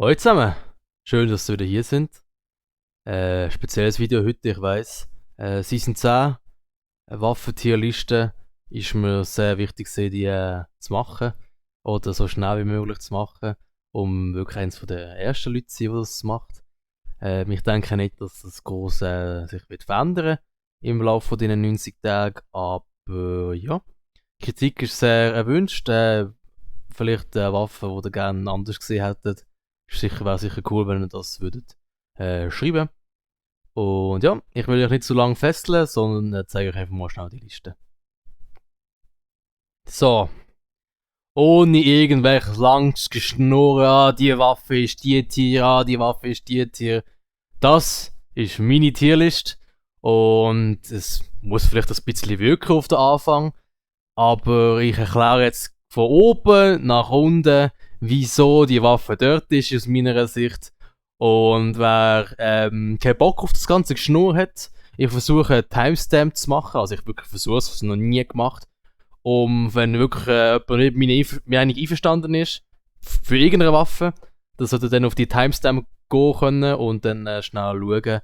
Hallo zusammen, schön, dass ihr wieder hier sind. Spezielles Video heute, ich weiss. Season 10, eine Waffentierliste, ist mir sehr wichtig gewesen, die zu machen. Oder so schnell wie möglich zu machen, um wirklich eines der ersten Leute zu sein, der das macht. Ich denke nicht, dass das groß sich wird verändern im Laufe dieser 90 Tage, aber ja, Kritik ist sehr erwünscht. Vielleicht Waffen, die ihr gerne anders gesehen hättet. Wäre sicher cool, wenn ihr das würdet schreiben. Und ja, ich will euch nicht zu lange fesseln, sondern zeige euch einfach mal schnell die Liste. So. Ohne irgendwelches langes Geschnurren, die Waffe ist die Tier, die Waffe ist die Tier. Das ist meine Tierliste. Und es muss vielleicht ein bisschen wirken auf den Anfang. Aber ich erkläre jetzt von oben nach unten, wieso die Waffe dort ist, aus meiner Sicht. Und wer keinen Bock auf das ganze Geschnur hat, ich versuche einen Timestamp zu machen. Also ich wirklich versuche es, noch nie gemacht. Wenn wirklich jemand nicht mit meiner Meinung einverstanden ist, für irgendeine Waffe, dann sollte er dann auf die Timestamp gehen können und dann schnell schauen,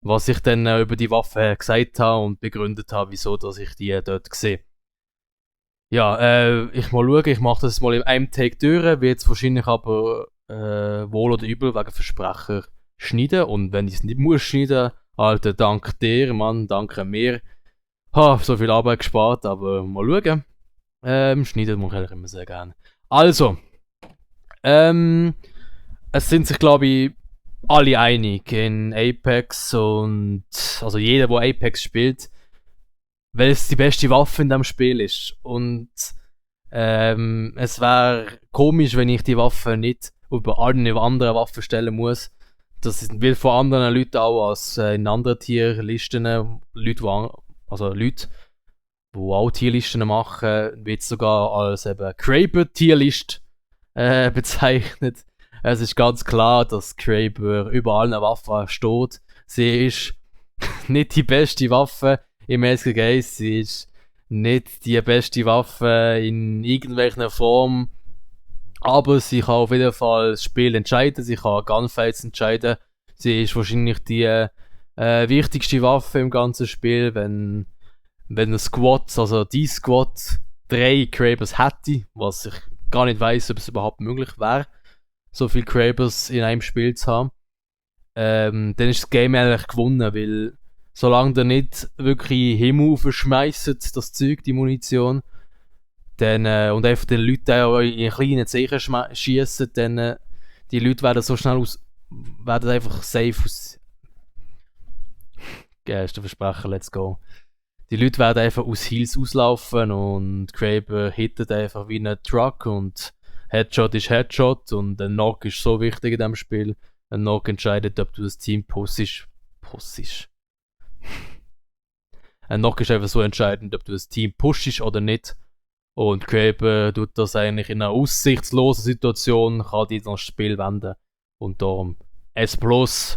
was ich dann über die Waffe gesagt habe und begründet habe, wieso dass ich die dort sehe. Ja, ich mal schauen, ich mache das mal in einem Take durch, werde jetzt wahrscheinlich aber wohl oder übel wegen Versprecher schneiden. Und wenn ich es nicht muss schneiden, Alter, dank dir, Mann, danke mir. So viel Arbeit gespart, aber mal schauen. Schneiden muss ich eigentlich immer sehr gerne. Also, es sind sich, glaube ich, alle einig in Apex und also jeder, der Apex spielt, weil es die beste Waffe in dem Spiel ist. Und es wäre komisch, wenn ich die Waffe nicht über alle anderen Waffen stellen muss. Das wird von anderen Leuten auch als in anderen Tierlisten, Leute, die auch Tierlisten machen, wird sogar als eben Kraber-Tierlist bezeichnet. Es ist ganz klar, dass Kraber über allen Waffen steht. Sie ist nicht die beste Waffe im SG1, sie ist nicht die beste Waffe in irgendwelcher Form, aber sie kann auf jeden Fall das Spiel entscheiden, sie kann Gunfights entscheiden. Sie ist wahrscheinlich die wichtigste Waffe im ganzen Spiel, wenn ein Squad, also die Squad, 3 Krabers hätte, was ich gar nicht weiss, ob es überhaupt möglich wäre, so viele Krabers in einem Spiel zu haben, dann ist das Game eigentlich gewonnen, weil solange der nicht wirklich Himmel verschmeißt, das Zeug, die Munition, dann, und einfach den Leuten auch in kleinen Zeichen schießen, dann die Leute werden so schnell werden einfach safe aus. Ist der Versprecher, let's go. Die Leute werden einfach aus Heals auslaufen und Kraber hittet einfach wie ein Truck und Headshot ist Headshot und ein Knock ist so wichtig in diesem Spiel. Ein Knock entscheidet, ob du das Team pussisch. Ein Knock ist einfach so entscheidend, ob du das Team pushst oder nicht. Und Kraber tut das eigentlich in einer aussichtslosen Situation, kann die das Spiel wenden. Und darum S+,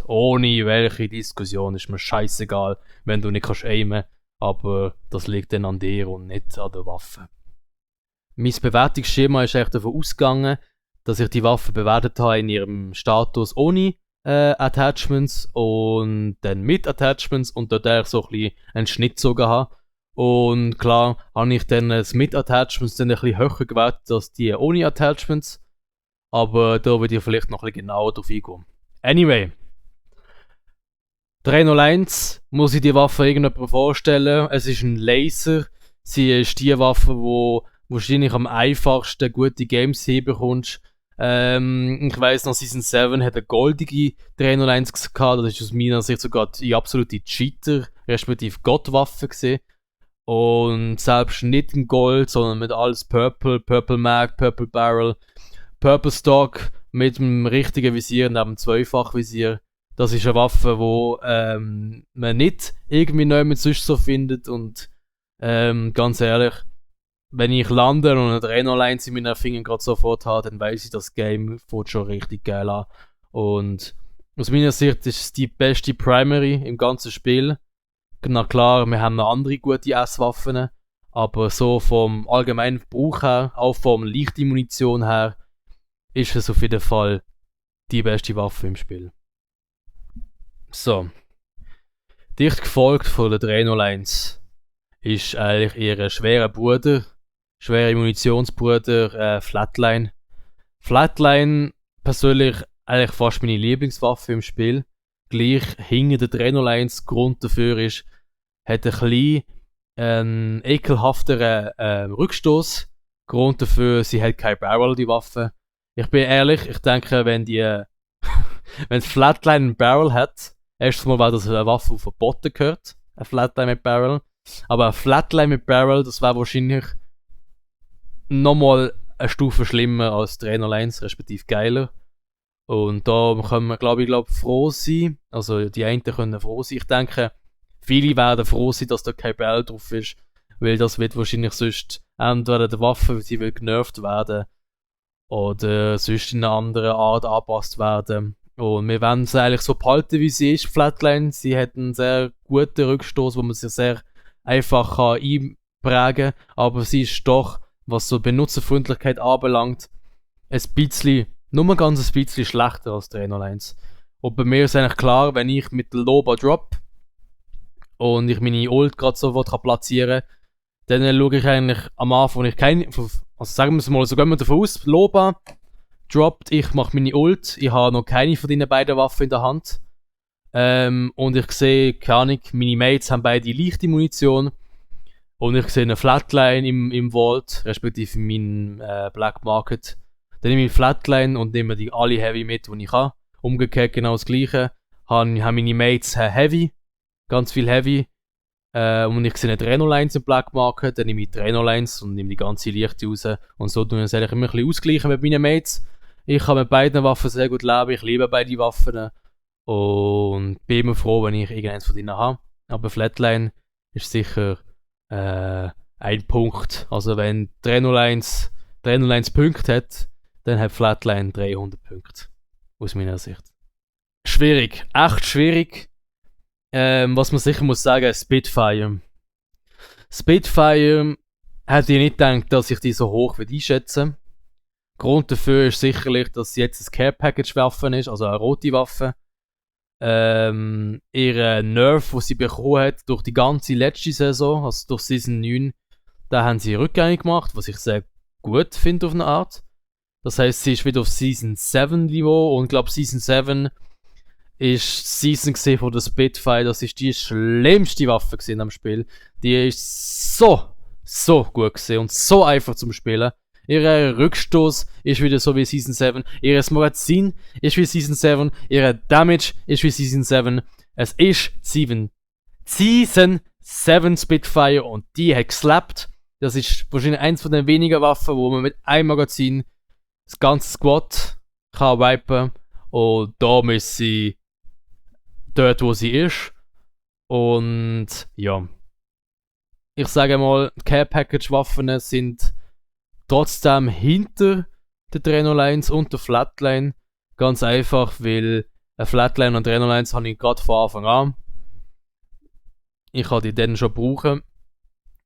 ohne welche Diskussion, ist mir scheißegal, wenn du nicht kannst aimen, aber das liegt dann an dir und nicht an der Waffe. Mein Bewertungsschema ist eigentlich davon ausgegangen, dass ich die Waffe bewertet habe in ihrem Status ohne Attachments und dann mit Attachments und dort eigentlich so ein bisschen einen Schnitt gezogen habe. Und klar habe ich dann das mit Attachments dann ein bisschen höher gewertet als die ohne Attachments. Aber da würde ich vielleicht noch ein bisschen genauer drauf eingehen. Anyway. 301 muss ich die Waffe irgendjemandem vorstellen. Es ist ein Laser. Sie ist die Waffe, wo wahrscheinlich am einfachsten gute Games hinbekommst. Ich weiss noch, Season 7 hat eine goldige 301 gehabt. Das ist aus meiner Sicht sogar die absolute Cheater, respektive Gottwaffe gesehen. Und selbst nicht in Gold, sondern mit alles Purple, Purple Mag, Purple Barrel, Purple Stock mit dem richtigen Visier neben dem Zweifachvisier. Das ist eine Waffe, wo man nicht irgendwie neu mit sonst so findet. Und ganz ehrlich, wenn ich lande und eine 301 in meinen Fingern gerade sofort habe, dann weiss ich, das Game fängt schon richtig geil an. Und aus meiner Sicht ist es die beste Primary im ganzen Spiel. Na klar, wir haben noch andere gute S-Waffen, aber so vom allgemeinen Verbrauch her, auch vom leichten Munition her, ist es auf jeden Fall die beste Waffe im Spiel. So. Dicht gefolgt von der 301 ist eigentlich ihr schwerer Bruder, schwere Munitionsbruder, Flatline. Flatline persönlich eigentlich fast meine Lieblingswaffe im Spiel. Gleich hinter der 301 Grund dafür ist, hat ein bisschen ekelhafteren Rückstoß. Grund dafür, sie hat kein Barrel, die Waffe. Ich bin ehrlich, ich denke, wenn Flatline ein Barrel hat, erstens mal, weil das eine Waffe verboten gehört, ein Flatline mit Barrel. Aber ein Flatline mit Barrel, das wäre wahrscheinlich nochmal eine Stufe schlimmer als 301, respektive geiler. Und da können wir, glaube ich, froh sein. Also die einen können froh sein. Ich denke, viele werden froh sein, dass da kein Barrel drauf ist, weil das wird wahrscheinlich sonst entweder die Waffe, sie will genervt werden, oder sonst in einer anderen Art angepasst werden. Und wir wollen es eigentlich so behalten, wie sie ist, Flatline. Sie hat einen sehr guten Rückstoß, wo man sich sehr einfach einprägen kann. Aber sie ist doch, was so Benutzerfreundlichkeit anbelangt, nur ein ganz bisschen schlechter als 301. Und bei mir ist eigentlich klar, wenn ich mit der Loba drop und ich meine Ult gerade sofort platzieren kann, dann schaue ich eigentlich am Anfang, also sagen wir es mal, so gehen wir davon aus, Loba droppt, ich mache meine Ult, ich habe noch keine von diesen beiden Waffen in der Hand. Und ich sehe, keine Ahnung, meine Mates haben beide leichte Munition. Und ich sehe eine Flatline im Vault, respektive in meinem Black Market. Dann nehme ich Flatline und nehme die alle Heavy mit, die ich habe. Umgekehrt genau das gleiche. Haben meine Mates Heavy, ganz viel Heavy. Und ich sehe eine Trenolines im Black Market, dann nehme ich Trenolines und nehme die ganze Lichte raus. Und so tun wir es eigentlich immer ein bisschen ausgleichen mit meinen Mates. Ich kann mit beiden Waffen sehr gut leben, ich liebe beide Waffen. Und bin immer froh, wenn ich irgendeins von denen habe. Aber Flatline ist sicher ein Punkt. Also wenn 301 Punkte hat, dann hat Flatline 300 Punkte. Aus meiner Sicht. Schwierig, echt schwierig. Was man sicher muss sagen, Spitfire. Spitfire hätte ich nicht gedacht, dass ich die so hoch einschätzen. Grund dafür ist sicherlich, dass sie jetzt ein Care-Package-Waffe ist, also eine rote Waffe. Ihre Nerf, die sie bekommen hat durch die ganze letzte Saison, also durch Season 9, da haben sie rückgängig gemacht, was ich sehr gut finde auf eine Art. Das heisst, sie ist wieder auf Season 7 Niveau und ich glaube Season 7 ist die Season von der Spitfire, das ist die schlimmste Waffe am Spiel. Die ist so gut gewesen und so einfach zum Spielen. Ihr Rückstoß ist wieder so wie Season 7. Ihr Magazin ist wie Season 7. Ihr Damage ist wie Season 7. Es ist Season 7 Spitfire und die hat geslappt. Das ist wahrscheinlich eins von den wenigen Waffen, wo man mit einem Magazin das ganze Squad kann wipen. Und da muss sie dort, wo sie ist. Und ja. Ich sage mal, Care-Package-Waffen sind trotzdem hinter der Trenolines und der Flatline. Ganz einfach, weil eine Flatline und Trenolines habe ich gerade von Anfang an. Ich kann die dann schon brauchen.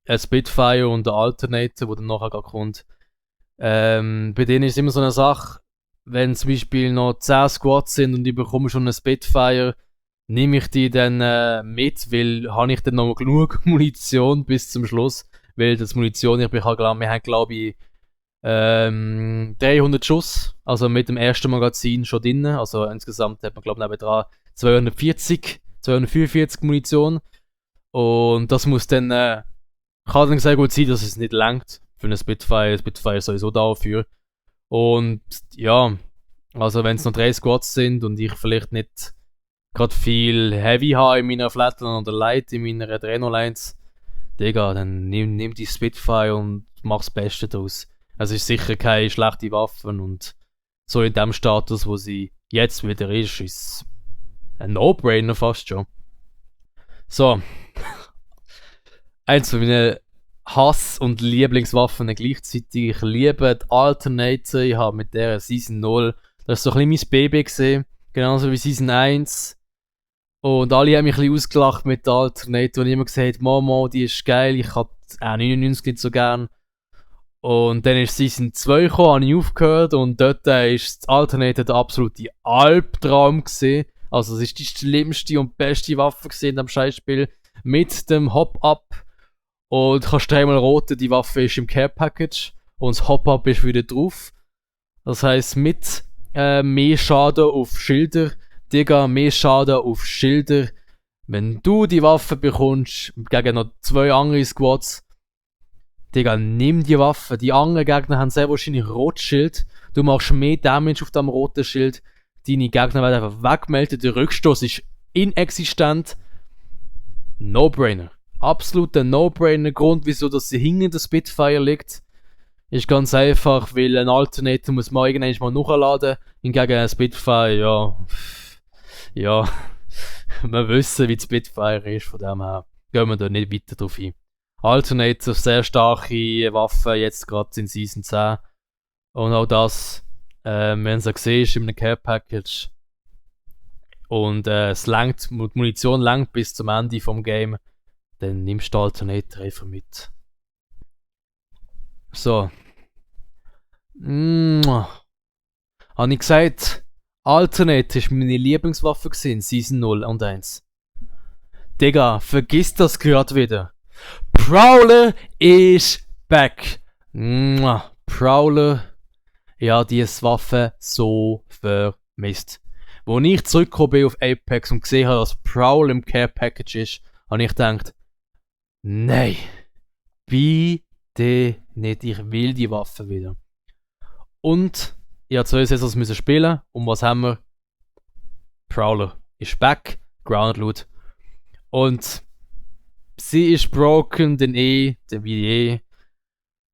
Ein Spitfire und ein Alternator, der dann nachher gerade kommt. Bei denen ist es immer so eine Sache, wenn zum Beispiel noch 10 Squads sind und ich bekomme schon einen Spitfire, nehme ich die dann mit, weil habe ich dann noch genug Munition bis zum Schluss. Weil das Munition, wir haben glaube ich 300 Schuss, also mit dem ersten Magazin schon drin. Also insgesamt hat man glaube ich nebendran 245 Munition. Und das muss dann, kann dann sehr gut sein, dass es nicht langt für einen Spitfire. Spitfire ist sowieso dafür. Und ja, also wenn es noch 3 Squads sind und ich vielleicht nicht gerade viel Heavy habe in meiner Flatline oder Light in meiner Trenolines, Digga, dann nimm die Spitfire und mach das Beste daraus. Es ist sicher keine schlechte Waffe und so in dem Status, wo sie jetzt wieder ist ein No-Brainer fast schon. So. Eins von meinen Hass- und Lieblingswaffen gleichzeitig. Ich liebe die Alternator. Ich habe mit der Season 0, das ist so ein bisschen mein Baby gesehen. Genauso wie Season 1. Und alle haben mich ein bisschen ausgelacht mit der Alternator und immer gesagt, Mama, die ist geil, ich habe auch 99 nicht so gern. Und dann ist Season 2 gekommen, habe ich aufgehört und dort ist das Alternate der absolute Albtraum gewesen. Also es ist die schlimmste und beste Waffe gesehen in dem Scheißspiel mit dem Hop-Up. Und kannst dreimal roten, die Waffe ist im Care Package und das Hop-Up ist wieder drauf. Das heisst, mit mehr Schaden auf Schilder, Digga, mehr Schaden auf Schilder. Wenn du die Waffe bekommst, gegen noch 2 andere Squads, Digga, nimm die Waffe. Die anderen Gegner haben sehr wahrscheinlich Rotschild. Du machst mehr Damage auf dem roten Schild. Deine Gegner werden einfach weggemeldet. Der Rückstoß ist inexistent. No-Brainer. Absoluter No-Brainer. Grund, wieso dass sie hinter der Spitfire liegt, ist ganz einfach, weil ein Alternator muss man irgendwann mal nachladen. Hingegen ein Spitfire, ja, wir wissen, wie die Spitfire ist, von dem her gehen wir da nicht weiter drauf ein. Alternator, sehr starke Waffe, jetzt gerade in Season 10. Und auch das, wenn sie gesehen ist, in einem Care Package. Und es langt, die Munition langt bis zum Ende vom Game, dann nimmst du Alternator einfach mit. So. Habe ich gesagt, Alternate ist meine Lieblingswaffe gewesen, Season 0 und 1. Digga, vergiss das gerade wieder. Prowler ist back. Prowler, ja, diese Waffe so vermisst. Als ich zurückgekommen bin auf Apex und gesehen habe, dass Prowler im Care Package ist, habe ich gedacht, nein, bitte nicht, ich will die Waffe wieder. Und ich habe 2 Saisons müssen spielen. Und was haben wir? Prowler ist back, Grounded Loot. Und sie ist broken, denn wie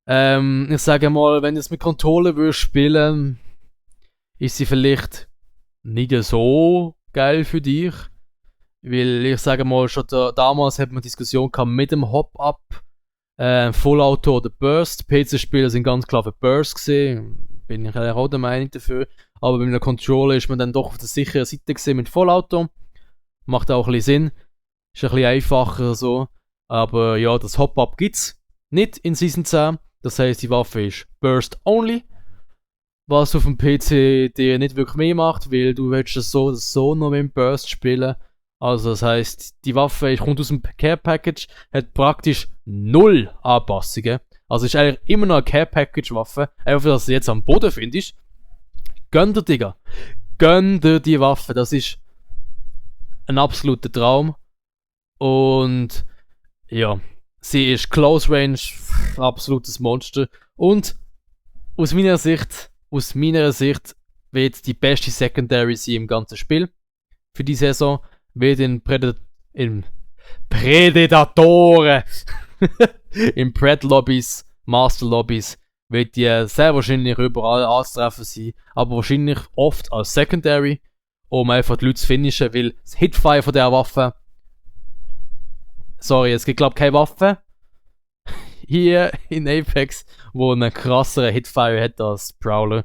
ich sage mal, wenn du es mit Controller würdest spielen, ist sie vielleicht nicht so geil für dich. Weil ich sage mal, schon damals hat man Diskussion gehabt mit dem Hop-Up, Full Auto oder Burst. PC-Spieler sind ganz klar für Burst gesehen. Bin ich auch der Meinung dafür. Aber bei einem Controller ist man dann doch auf der sicheren Seite gesehen mit Vollauto. Macht auch ein bisschen Sinn. Ist ein bisschen einfacher so. Aber ja, das Hop-Up gibt's nicht in Season 10. Das heisst, die Waffe ist Burst Only. Was auf dem PC dir nicht wirklich mehr macht, weil du willst das so noch mit dem Burst spielen. Also das heisst, die Waffe kommt aus dem Care Package, hat praktisch 0 Anpassungen. Also ist eigentlich immer noch eine Care Package Waffe. Einfach, dass du jetzt am Boden findest. Gönn dir, Digga. Gönn dir die Waffe. Das ist ein absoluter Traum. Und ja, sie ist Close Range, absolutes Monster. Und aus meiner Sicht wird die beste Secondary sein im ganzen Spiel. Für die Saison wird in Predatoren in Pred-Lobbys, Master-Lobbys wird die sehr wahrscheinlich überall anzutreffen sein, aber wahrscheinlich oft als Secondary, um einfach die Leute zu finishen, weil das Hitfire von dieser Waffe, sorry, es gibt glaube ich keine Waffe hier in Apex, wo einen krasseren Hitfire hat als Prowler.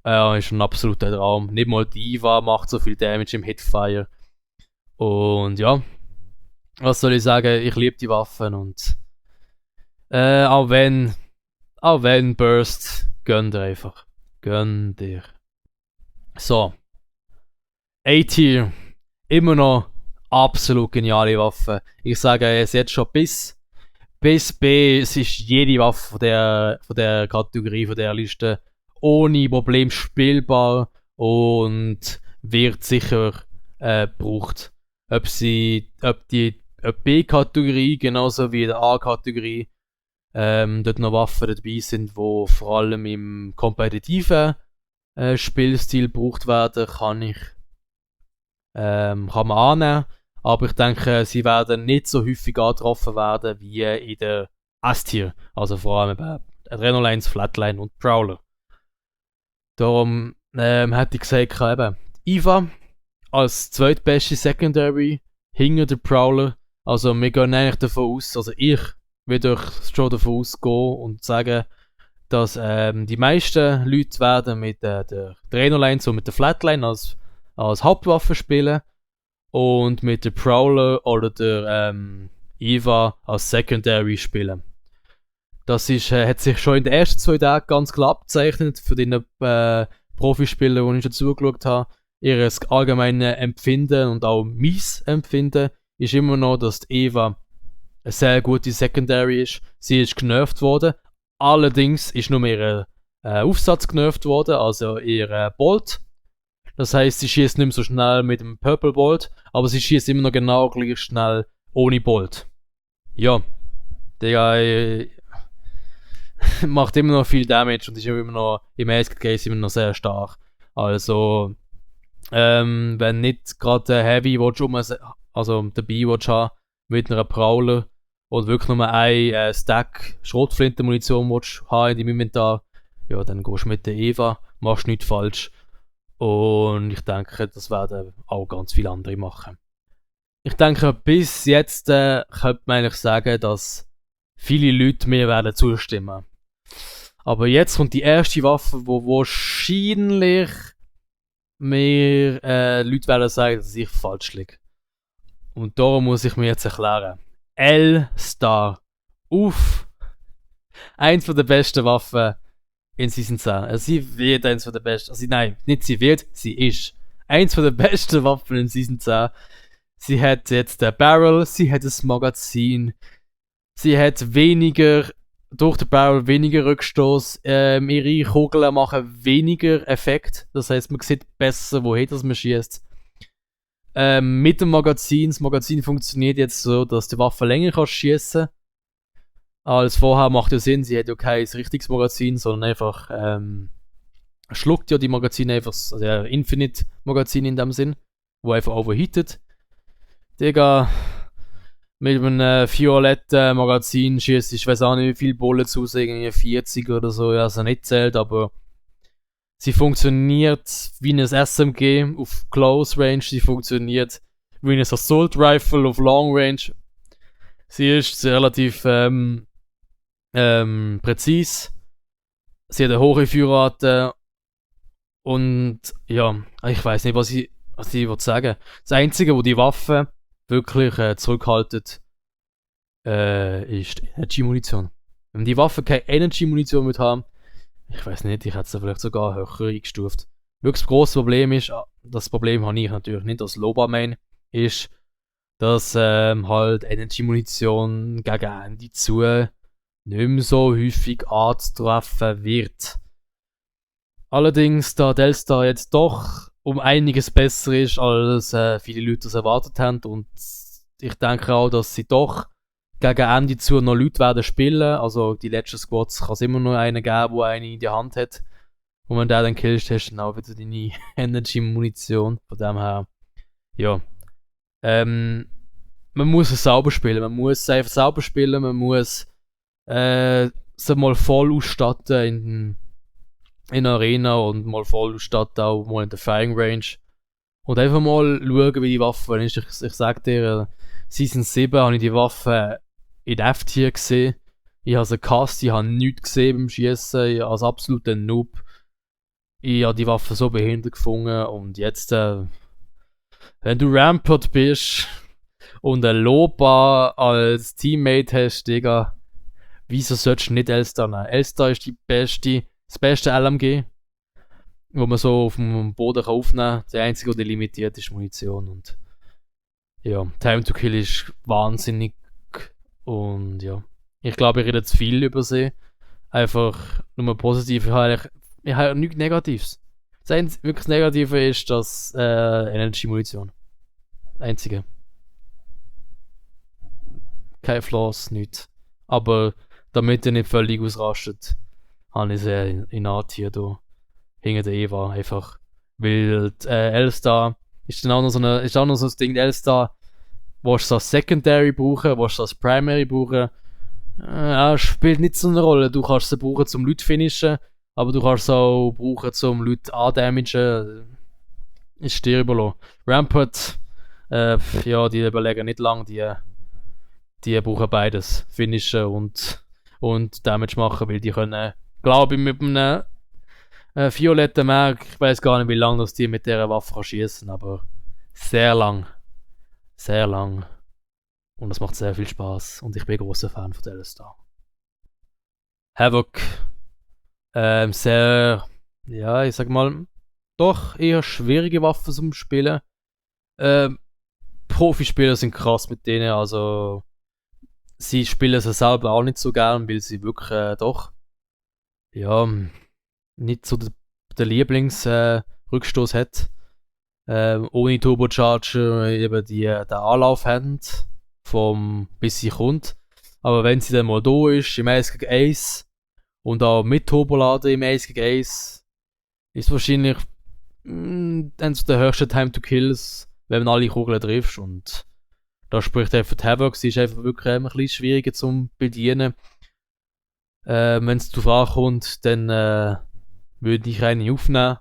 Ist ein absoluter Traum. Nicht mal Diva macht so viel Damage im Hitfire. Und ja, was soll ich sagen, ich liebe die Waffen und auch wenn Burst, gönn dir einfach. Gönn dir. So. A-Tier. Immer noch absolut geniale Waffe. Ich sage es jetzt schon bis B. Es ist jede Waffe von der Kategorie, von der Liste ohne Problem spielbar und wird sicher gebraucht. Ob die B-Kategorie genauso wie der A-Kategorie dort noch Waffen dabei sind, wo vor allem im kompetitiven Spielstil gebraucht werden, kann man annehmen. Aber ich denke, sie werden nicht so häufig angetroffen werden wie in der S-Tier. Also vor allem bei Adrenalines, Flatline und Prowler. Darum hätte ich gesagt, eben Eva als zweitbeste Secondary hinter der Prowler. Also wir gehen eigentlich davon aus, also ich würde schon davon ausgehen und sagen, dass die meisten Leute werden mit der Adrenalines und mit der Flatline als Hauptwaffe spielen und mit der Prowler oder der Eva als Secondary spielen. Hat sich schon in den ersten 2 Tagen ganz klar abgezeichnet für die Profispieler, die ich schon zugeschaut habe. Ihr allgemeines Empfinden und auch mein Empfinden ist immer noch, dass die Eva eine sehr gute Secondary ist. Sie ist genervt worden. Allerdings ist nur ihr Aufsatz genervt worden, also ihr Bolt. Das heißt, sie schießt nicht mehr so schnell mit dem Purple Bolt, aber sie schießt immer noch genau gleich schnell ohne Bolt. Ja, der macht immer noch viel Damage und ist immer noch im Ace Case immer noch sehr stark. Also, wenn nicht gerade Heavy also dabei haben mit einer Prowler und wirklich nur ein Stack Schrotflintenmunition haben in deinem Inventar, ja, dann gehst du mit der Eva, machst nichts falsch. Und ich denke, das werden auch ganz viele andere machen. Ich denke, bis jetzt könnte man eigentlich sagen, dass viele Leute mir werden zustimmen. Aber jetzt kommt die erste Waffe, wo wahrscheinlich mir Leute werden sagen, dass ich falsch liege. Und darum muss ich mir jetzt erklären. L-Star. Uff. Eins von der besten Waffen in Season 10. Also sie wird eins von der besten. Also nein, nicht sie wird, sie ist. Eins von der besten Waffen in Season 10. Sie hat jetzt den Barrel, sie hat das Magazin. Sie hat durch den Barrel weniger Rückstoß. Ihre Kugeln machen weniger Effekt. Das heißt, man sieht besser, wohin das man schießt. Mit dem Magazin. Das Magazin funktioniert jetzt so, dass die Waffe länger schießen kann. Als vorher macht ja Sinn, sie hat ja kein richtiges Magazin, sondern einfach schluckt ja die Magazine einfach, also ein Infinite-Magazin in dem Sinn, wo einfach overheatet. Digga, mit einem violetten Magazin schießt, ich weiß auch nicht, wie viele Bullets raus, irgendwie 40 oder so, ja, also nicht zählt, aber sie funktioniert wie ein SMG auf Close Range, sie funktioniert wie ein Assault Rifle auf Long Range. Sie ist relativ präzise. Sie hat eine hohe Feuerrate. Und ja, ich weiß nicht, was ich sagen. Das Einzige, wo die Waffe wirklich zurückhaltet, ist die Energy-Munition. Wenn die Waffe keine Energy-Munition mit haben, ich weiß nicht, ich hätte es vielleicht sogar höher eingestuft. Wirklich das grosse Problem ist, das Problem habe ich natürlich nicht als Loba-Main, ist, dass halt Energy-Munition gegen Ende zu nicht mehr so häufig anzutreffen wird. Allerdings, da Delstar jetzt doch um einiges besser ist, als viele Leute das erwartet haben, und ich denke auch, dass sie doch gegen Ende zu noch Leute werden spielen. Also die letzten Squads kann es immer noch einen geben, der eine in der Hand hat. Und wenn du dann killst, hast du dann auch wieder deine Energy-Munition. Von dem her, ja. Man muss es sauber spielen. Man muss einfach sauber spielen. Man muss sie mal voll ausstatten in der Arena und mal voll ausstatten auch mal in der Firing Range. Und einfach mal schauen, wie die Waffe ist. Ich sag dir, Season 7 habe ich die Waffe in F-Tier gesehen. Ich habe sie gehasst, ich habe nichts gesehen beim Schießen. Ich als absoluter Noob. Ich habe die Waffe so behindert gefunden. Und jetzt, wenn du Rampart bist und ein Loba als Teammate hast, Digga, wieso solltest du nicht L-Star nehmen? L-Star ist das beste LMG, wo man so auf dem Boden aufnehmen kann. Der einzige, der limitiert ist Munition. Und ja, Time to Kill ist wahnsinnig. Und ja, ich glaube, ich rede zu viel über sie. Einfach nur positiv. Ich habe nichts Negatives. Das wirklich Negative ist das Energy-Munition. Das einzige. Keine Flaws, nichts. Aber damit ihr nicht völlig ausrastet, habe ich sie in A-Tier da hinter der Eva. Einfach. Weil L-Star ist dann auch noch so ein Ding. L-Star, willst du das Secondary brauchen, willst du das Primary brauchen, spielt nicht so eine Rolle. Du kannst sie brauchen zum Leute finishen, aber du kannst sie auch brauchen zum Leute andamagen. Ist dir überlassen. Rampart, ja, die überlegen nicht lang, die brauchen beides. Finishen und Damage machen, weil die können, glaube ich, mit einem violetten Merk, ich weiß gar nicht, wie lange die mit dieser Waffe schießen, aber sehr lang. Sehr lang. Und das macht sehr viel Spaß. Und ich bin ein großer Fan von L-Star. Havoc sehr, ja, ich sag mal, doch eher schwierige Waffen zum Spielen. Ähm, Profispieler sind krass mit denen, also sie spielen sie selber auch nicht so gern, weil sie wirklich doch, ja, nicht so der Lieblingsrückstoß hat. Ohne Turbocharger eben den Anlauf haben, bis sie kommt. Aber wenn sie dann mal da ist, im 1 gegen 1 und auch mit Turboladen im 1 gegen 1, ist wahrscheinlich dann so der höchste Time to Kills, wenn man alle Kugeln trifft. Und da spricht einfach die Havoc, sie ist einfach wirklich ein bisschen schwieriger zum Bedienen. Wenn es darauf ankommt, dann würde ich eine aufnehmen.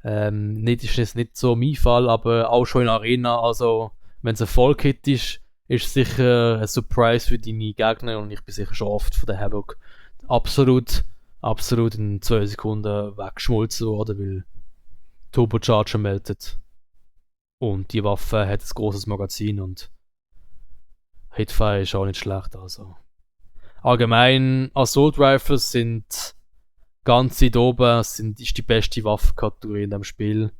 Nicht ist es nicht so mein Fall, aber auch schon in der Arena. Also, wenn es ein Vollkit ist, ist es sicher ein Surprise für deine Gegner und ich bin sicher schon oft von der Havoc absolut in 2 Sekunden weggeschmolzen worden, weil Turbocharger meldet. Und die Waffe hat ein großes Magazin und Hitfire ist auch nicht schlecht. Also. Allgemein, Assault Rifles sind ganz weit oben, ist die beste Waffenkategorie in dem Spiel.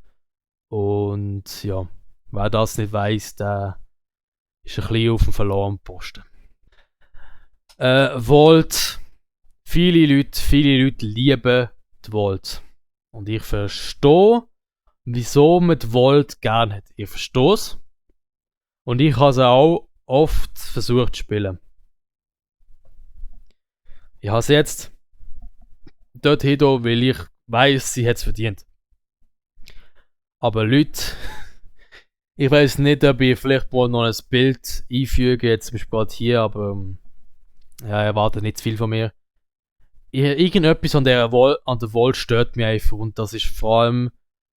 Und ja, wer das nicht weiss, der ist ein bisschen auf dem verlorenen Posten. Vault. Viele Leute lieben die Vault. Und ich verstehe, wieso man die Vault gerne hat. Ich verstehe es. Und ich habe sie auch oft versucht zu spielen. Ich habe sie jetzt dorthin, weil ich weiss, sie hat es verdient. Aber Leute, ich weiß nicht, ob ich vielleicht mal noch ein Bild einfüge, jetzt zum Beispiel gerade hier, aber ja, erwartet nicht zu viel von mir. Irgendetwas an der Wall stört mich einfach und das ist vor allem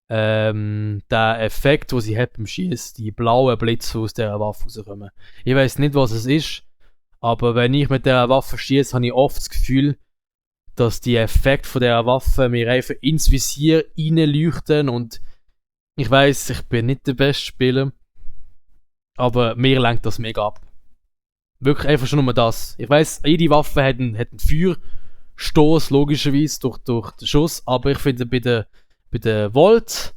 der Effekt, den sie hat beim Schießen, die blauen Blitze aus dieser Waffe rauskommen. Ich weiß nicht, was es ist, aber wenn ich mit dieser Waffe schieße, habe ich oft das Gefühl, dass die Effekte von dieser Waffe mir einfach ins Visier reinleuchten und ich weiß, ich bin nicht der beste Spieler, aber mir lenkt das mega ab. Wirklich einfach schon nur das. Ich weiß, jede Waffe hat einen Feuerstoß, logischerweise, durch den Schuss, aber ich finde bei der Volt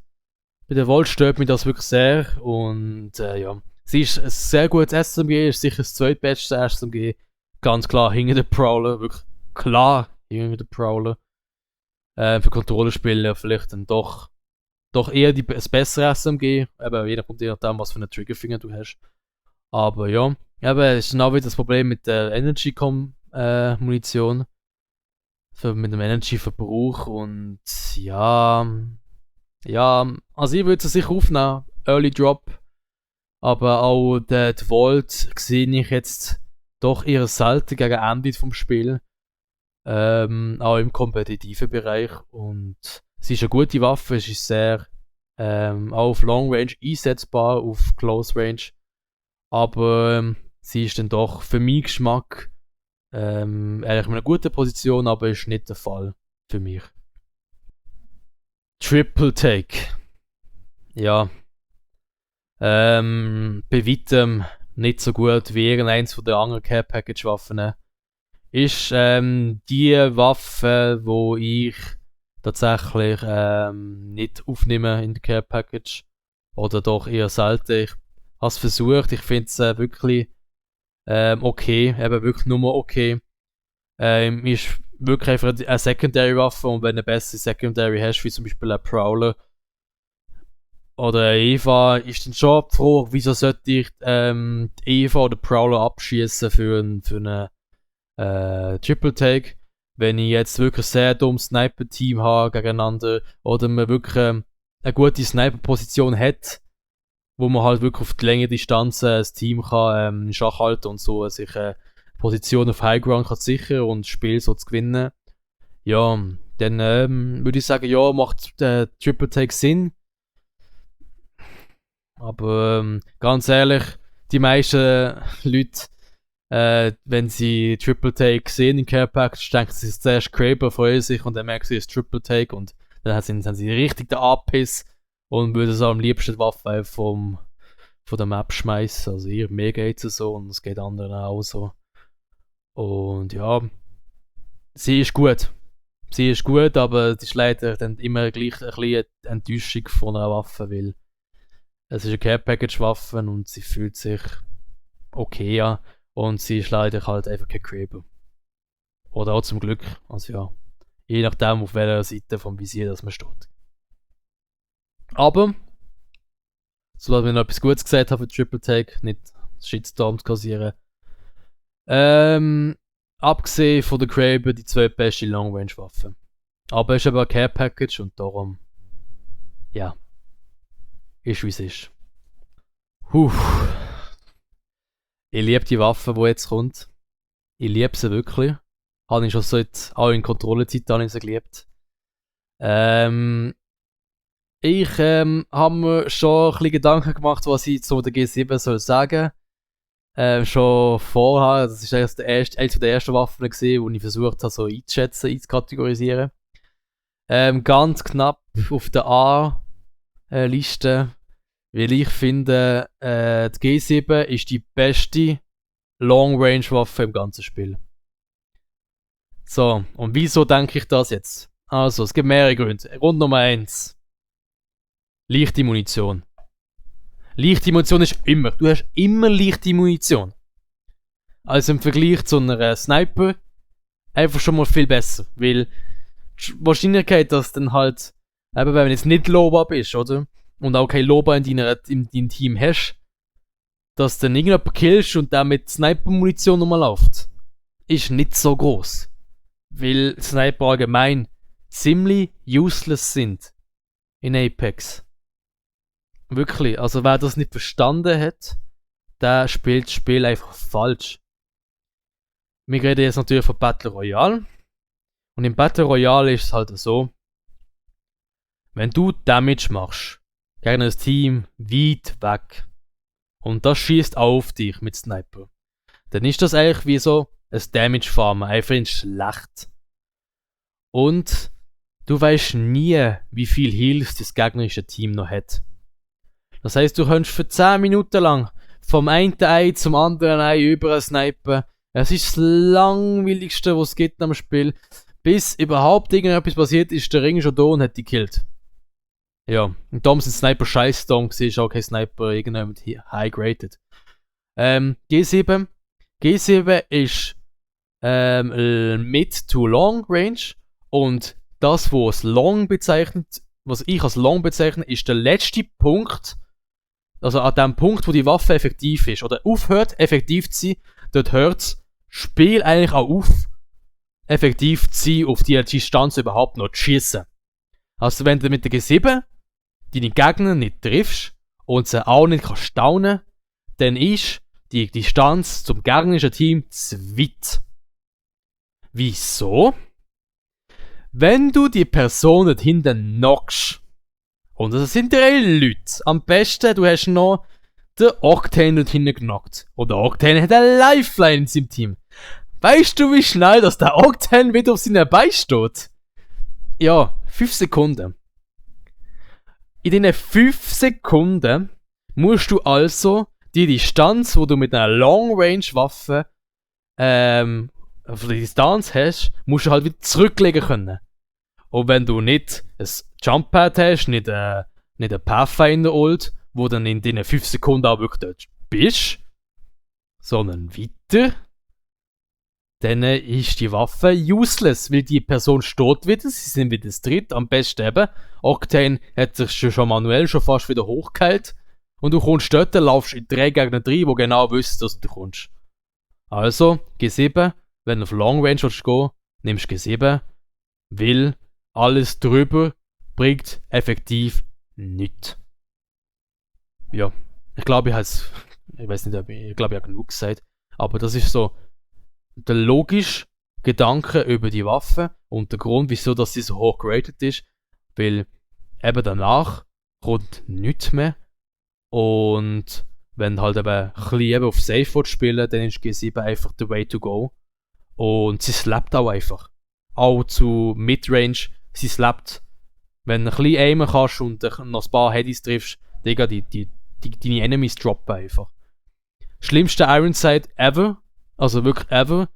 stört mich das wirklich sehr und ja. Sie ist ein sehr gutes SMG, ist sicher das zweitbeste SMG. Ganz klar hinter der Prowler, wirklich klar hinter der Prowler. Für Controllerspiele vielleicht dann doch eher das bessere SMG, eben je nachdem, was für einen Triggerfinger du hast. Aber ja, eben, es ist auch wieder das Problem mit der Energy-Munition. Mit dem Energy-Verbrauch und ja, also ich würde es sicher aufnehmen, Early Drop, aber auch die Vault sehe ich jetzt doch eher selten gegen Ende vom Spiel, auch im kompetitiven Bereich und sie ist eine gute Waffe, sie ist sehr auch auf Long Range einsetzbar, auf Close Range, aber sie ist dann doch für meinen Geschmack eigentlich in einer guten Position, aber ist nicht der Fall für mich. Triple Take. Ja. Bei weitem nicht so gut wie irgendeins von den anderen Care Package Waffen. Ist die Waffe, wo ich tatsächlich nicht aufnehme in der Care Package. Oder doch eher selten. Ich habe es versucht, ich finde es wirklich okay, eben wirklich nur okay. Ist wirklich einfach eine Secondary-Waffe und wenn du eine bessere Secondary hast, wie zum Beispiel ein Prowler oder eine Eva, ist dann schon froh, wieso sollte ich die Eva oder Prowler abschießen für einen Triple Take, wenn ich jetzt wirklich ein sehr dummes Sniper-Team habe gegeneinander oder man wirklich eine gute Sniper-Position hat, wo man halt wirklich auf die längere Distanz das Team kann Schach halten und so sich Position auf High Ground kann sichern und das Spiel so zu gewinnen. Ja, dann würde ich sagen, ja, macht der Triple Take Sinn. Aber ganz ehrlich, die meisten Leute, wenn sie Triple Take sehen in Care Package, denken sie zuerst Kraber freuen sich und dann merken sie es Triple Take und dann haben sie richtig den Abpiss und würden so am liebsten die Waffe von der Map schmeißen. Also mir geht es so und es geht anderen auch so. Und ja, sie ist gut. Sie ist gut, aber es ist leider dann immer gleich ein bisschen eine Enttäuschung von einer Waffe, weil es ist eine Care-Package-Waffe und sie fühlt sich okay an und sie ist leider halt einfach kein Creeper. Oder auch zum Glück, also ja, je nachdem auf welcher Seite vom Visier das man steht. Aber, sobald wir noch etwas Gutes gesagt haben für Triple Take, nicht Shitstorm zu kassieren, abgesehen von der Kraber die zweitbeste Long-Range-Waffe. Aber es ist eben ein Care-Package und darum, ja, ist wie es ist. Ich liebe die Waffe, die jetzt kommt. Ich liebe sie wirklich. Habe ich schon seit auch in Kontrollezeit geliebt. Ich habe mir schon ein bisschen Gedanken gemacht, was ich zu der G7 soll sagen. Schon vorher, das war eines der ersten Waffen, die ich versucht habe, so einzuschätzen, einzukategorisieren. Ganz knapp auf der A-Liste, weil ich finde, die G7 ist die beste Long-Range-Waffe im ganzen Spiel. So, und wieso denke ich das jetzt? Also, es gibt mehrere Gründe. Grund Nummer 1. Leichte Munition. Leichte Munition ist immer. Du hast immer leichte Munition. Also im Vergleich zu einer Sniper einfach schon mal viel besser. Weil die Wahrscheinlichkeit, dass dann halt, eben wenn du jetzt nicht Loba bist, oder? Und auch kein Loba in deinem Team hast, dass du dann irgendjemanden killst und der mit Sniper-Munition nochmal läuft, ist nicht so groß. Weil Sniper allgemein ziemlich useless sind in Apex. Wirklich, also wer das nicht verstanden hat, der spielt das Spiel einfach falsch. Wir reden jetzt natürlich von Battle Royale. Und im Battle Royale ist es halt so, wenn du Damage machst, gegen ein Team weit weg, und das schießt auf dich mit Sniper, dann ist das eigentlich wie so ein Damage-Farmen, einfach in schlecht. Und du weißt nie, wie viel Heals das gegnerische Team noch hat. Das heisst, du kannst für 10 Minuten lang vom einen Ei zum anderen Ei über snipen. Es ist das langweiligste, was es gibt am Spiel. Bis überhaupt irgendetwas passiert, ist der Ring schon da und hat die gekillt. Ja, und darum sind Sniper scheiße, darum ist auch kein Sniper irgendjemand high-graded. G7 ist Mid to Long Range und das, was Long bezeichnet, was ich als Long bezeichne, ist der letzte Punkt, also an dem Punkt, wo die Waffe effektiv ist oder aufhört, effektiv zu sein, dort hört das Spiel eigentlich auch auf, effektiv zu sein, auf die Distanz überhaupt noch zu schiessen. Also wenn du mit der G7 deine Gegner nicht triffst und sie auch nicht kannst staunen, dann ist die Distanz zum gegnerischen Team zu weit. Wieso? Wenn du die Person dort hinten knockst, und das sind 3 Leute, am besten du hast noch den Octane dort hinten genockt. Und der Octane hat eine Lifeline in seinem Team. Weißt du, wie schnell dass der Octane wieder auf seinen Beinen steht? Ja, 5 Sekunden. In diesen 5 Sekunden musst du also die Distanz, die du mit einer Long-Range-Waffe auf die Distanz hast, musst du halt wieder zurücklegen können. Und wenn du nicht ein Jump-Pad hast, nicht ein Pathfinder-Ult, wo dann in diesen 5 Sekunden auch wirklich dort bist, sondern weiter, dann ist die Waffe useless, weil die Person steht wieder, sie sind wieder das Dritt, am besten eben. Octane hat sich schon manuell schon fast wieder hochgeheilt und du kommst dort, laufst in 3 gegen 3, wo genau wissen, dass du kommst. Also, G7, wenn du auf Long Range willst gehen, nimmst G7, weil alles drüber bringt effektiv nichts. Ja, ich glaube, ich habe genug gesagt, aber das ist so der logische Gedanke über die Waffe und der Grund, wieso dass sie so hoch geratet ist, weil eben danach kommt nichts mehr und wenn du halt eben ein bisschen auf Safe spielen, dann ist G7 einfach the way to go und sie slappt auch einfach. Auch zu Midrange, sie slappt. Wenn du ein bisschen aimen kannst und noch ein paar Headies triffst, Digga, deine Enemies droppen einfach. Schlimmste Ironside ever, also wirklich ever.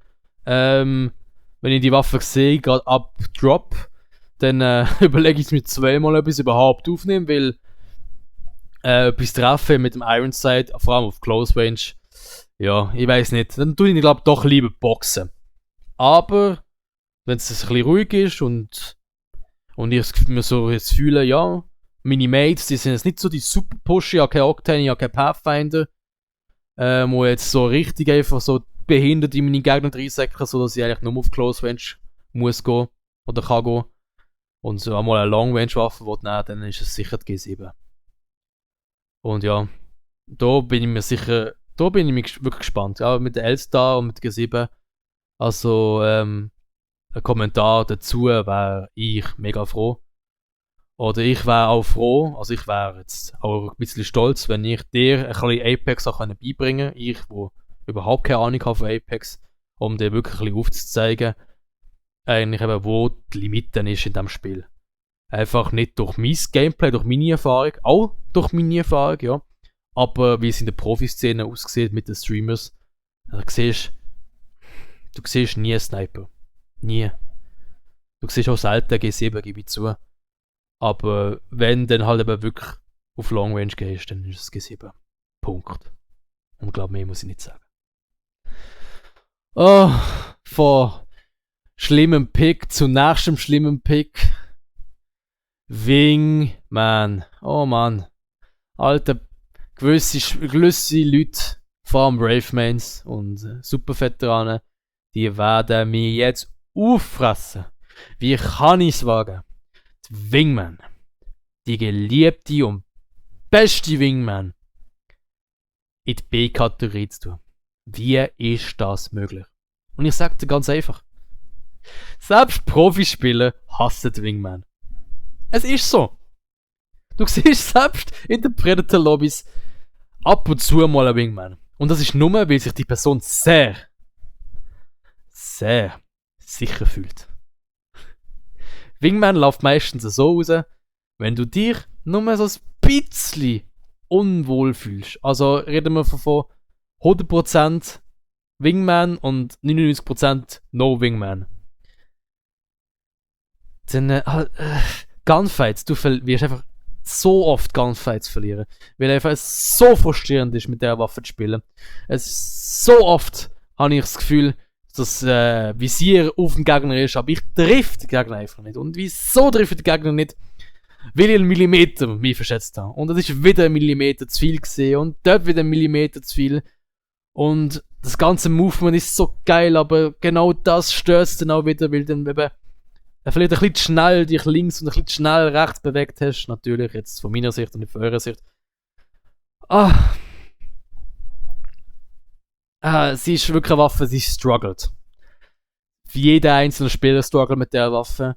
wenn ich die Waffe sehe, gerade ab Drop, dann überlege ich mir zweimal, ob ich es überhaupt aufnehme, weil etwas treffen mit dem Iron Sight, vor allem auf Close Range, ja, ich weiß nicht. Dann tue ich, glaube doch lieber boxen. Aber, wenn es ein bisschen ruhig ist und ich mir so jetzt fühle, ja, meine Mates, die sind jetzt nicht so die super Pusher, ich habe keinen Octane, ich habe keinen Pathfinder, wo jetzt so richtig einfach so behindert in meine Gegner reinsäckeln, sodass ich eigentlich nur auf Close Range muss gehen oder kann gehen. Und so einmal eine Long Range Waffe nehmen, dann ist es sicher die G7. Und ja, da bin ich mir sicher, da bin ich wirklich gespannt. Ja, mit der L-Star und mit der G7. Also, ein Kommentar dazu wäre ich mega froh. Oder ich wäre auch froh, also ich wäre jetzt auch ein bisschen stolz, wenn ich dir ein bisschen Apex auch beibringen kann. Ich, wo überhaupt keine Ahnung habe von Apex, um dir wirklich ein bisschen aufzuzeigen, eigentlich eben, wo die Limite ist in diesem Spiel. Einfach nicht durch mein Gameplay, durch meine Erfahrung, auch durch meine Erfahrung, ja. Aber wie es in der Profiszene aussieht mit den Streamers, du siehst nie einen Sniper. Nie. Du siehst auch selten G7, gebe ich zu. Aber wenn dann halt eben wirklich auf Long Range gehst, dann ist es G7. Punkt. Und glaub mehr muss ich nicht sagen. Oh, von schlimmem Pick zu nächstem schlimmem Pick. Wingman. Oh Mann. Alter, gewisse Leute, vor allem Bravemans und Superveteranen, die werden mich jetzt auffressen. Wie kann ich es wagen? Die Wingman. Die geliebte und beste Wingman in die B-Kategorie zu tun. Wie ist das möglich? Und ich sage dir ganz einfach. Selbst Profispieler hassen die Wingman. Es ist so. Du siehst selbst in den Predator-Lobbys ab und zu mal einen Wingman. Und das ist nur, weil sich die Person sehr, sehr sicher fühlt. Wingman läuft meistens so raus, wenn du dich nur so ein bisschen unwohl fühlst. Also reden wir von 100% Wingman und 99% No Wingman. Dann Gunfights, du wirst einfach so oft Gunfights verlieren, weil einfach es so frustrierend ist, mit der Waffe zu spielen. So oft habe ich das Gefühl, dass Visier auf dem Gegner ist, aber ich treffe den Gegner einfach nicht. Und wieso treffe ich den Gegner nicht? Weil ich einen Millimeter mich verschätzt habe. Und das ist wieder ein Millimeter zu viel gesehen und dort wieder ein Millimeter zu viel. Und das ganze Movement ist so geil, aber genau das stört es dann auch wieder, weil dann eben vielleicht ein bisschen schnell dich links und ein bisschen schnell rechts bewegt hast. Natürlich, jetzt von meiner Sicht und nicht von eurer Sicht. Sie ist wirklich eine Waffe, sie struggelt. Jeder einzelne Spieler struggelt mit der Waffe.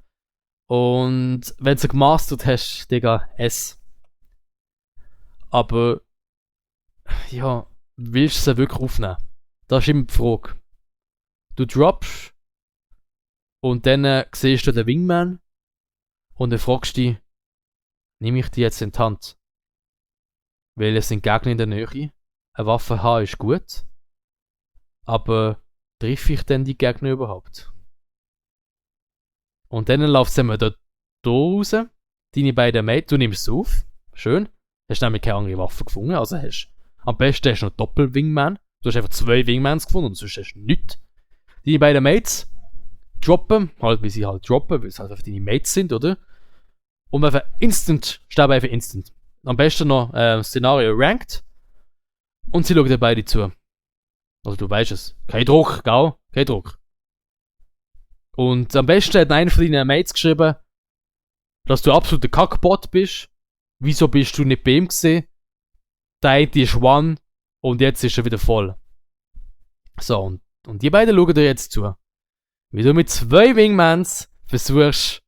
Und wenn du sie gemastert hast, Digga, S. Aber, ja, willst du sie wirklich aufnehmen? Das ist immer die Frage. Du droppst und dann siehst du den Wingman und dann fragst du dich, nehme ich die jetzt in die Hand? Weil es sind Gegner in der Nähe. Eine Waffe haben ist gut. Aber treffe ich denn die Gegner überhaupt? Und dann läuft es immer da raus. Deine beiden Mates, du nimmst es auf. Schön. Hast nämlich keine andere Waffe gefunden. Also am besten hast du noch Doppel-Wingman. Du hast einfach 2 Wingmans gefunden und sonst hast du nichts. Deine beiden Mates droppen, halt wie sie halt droppen, weil es halt einfach deine Mates sind, oder? Und einfach sterben einfach instant. Am besten noch Szenario ranked. Und sie schauen dir beide zu. Also du weißt es. Kein Druck, gell? Kein Druck. Und am besten hat einer von deinen Mates geschrieben, dass du absoluter Kackbot bist. Wieso bist du nicht bei ihm gesehen? Der eine ist one und jetzt ist er wieder voll. So, und die beiden schauen dir jetzt zu. Wie du mit 2 Wingmans versuchst,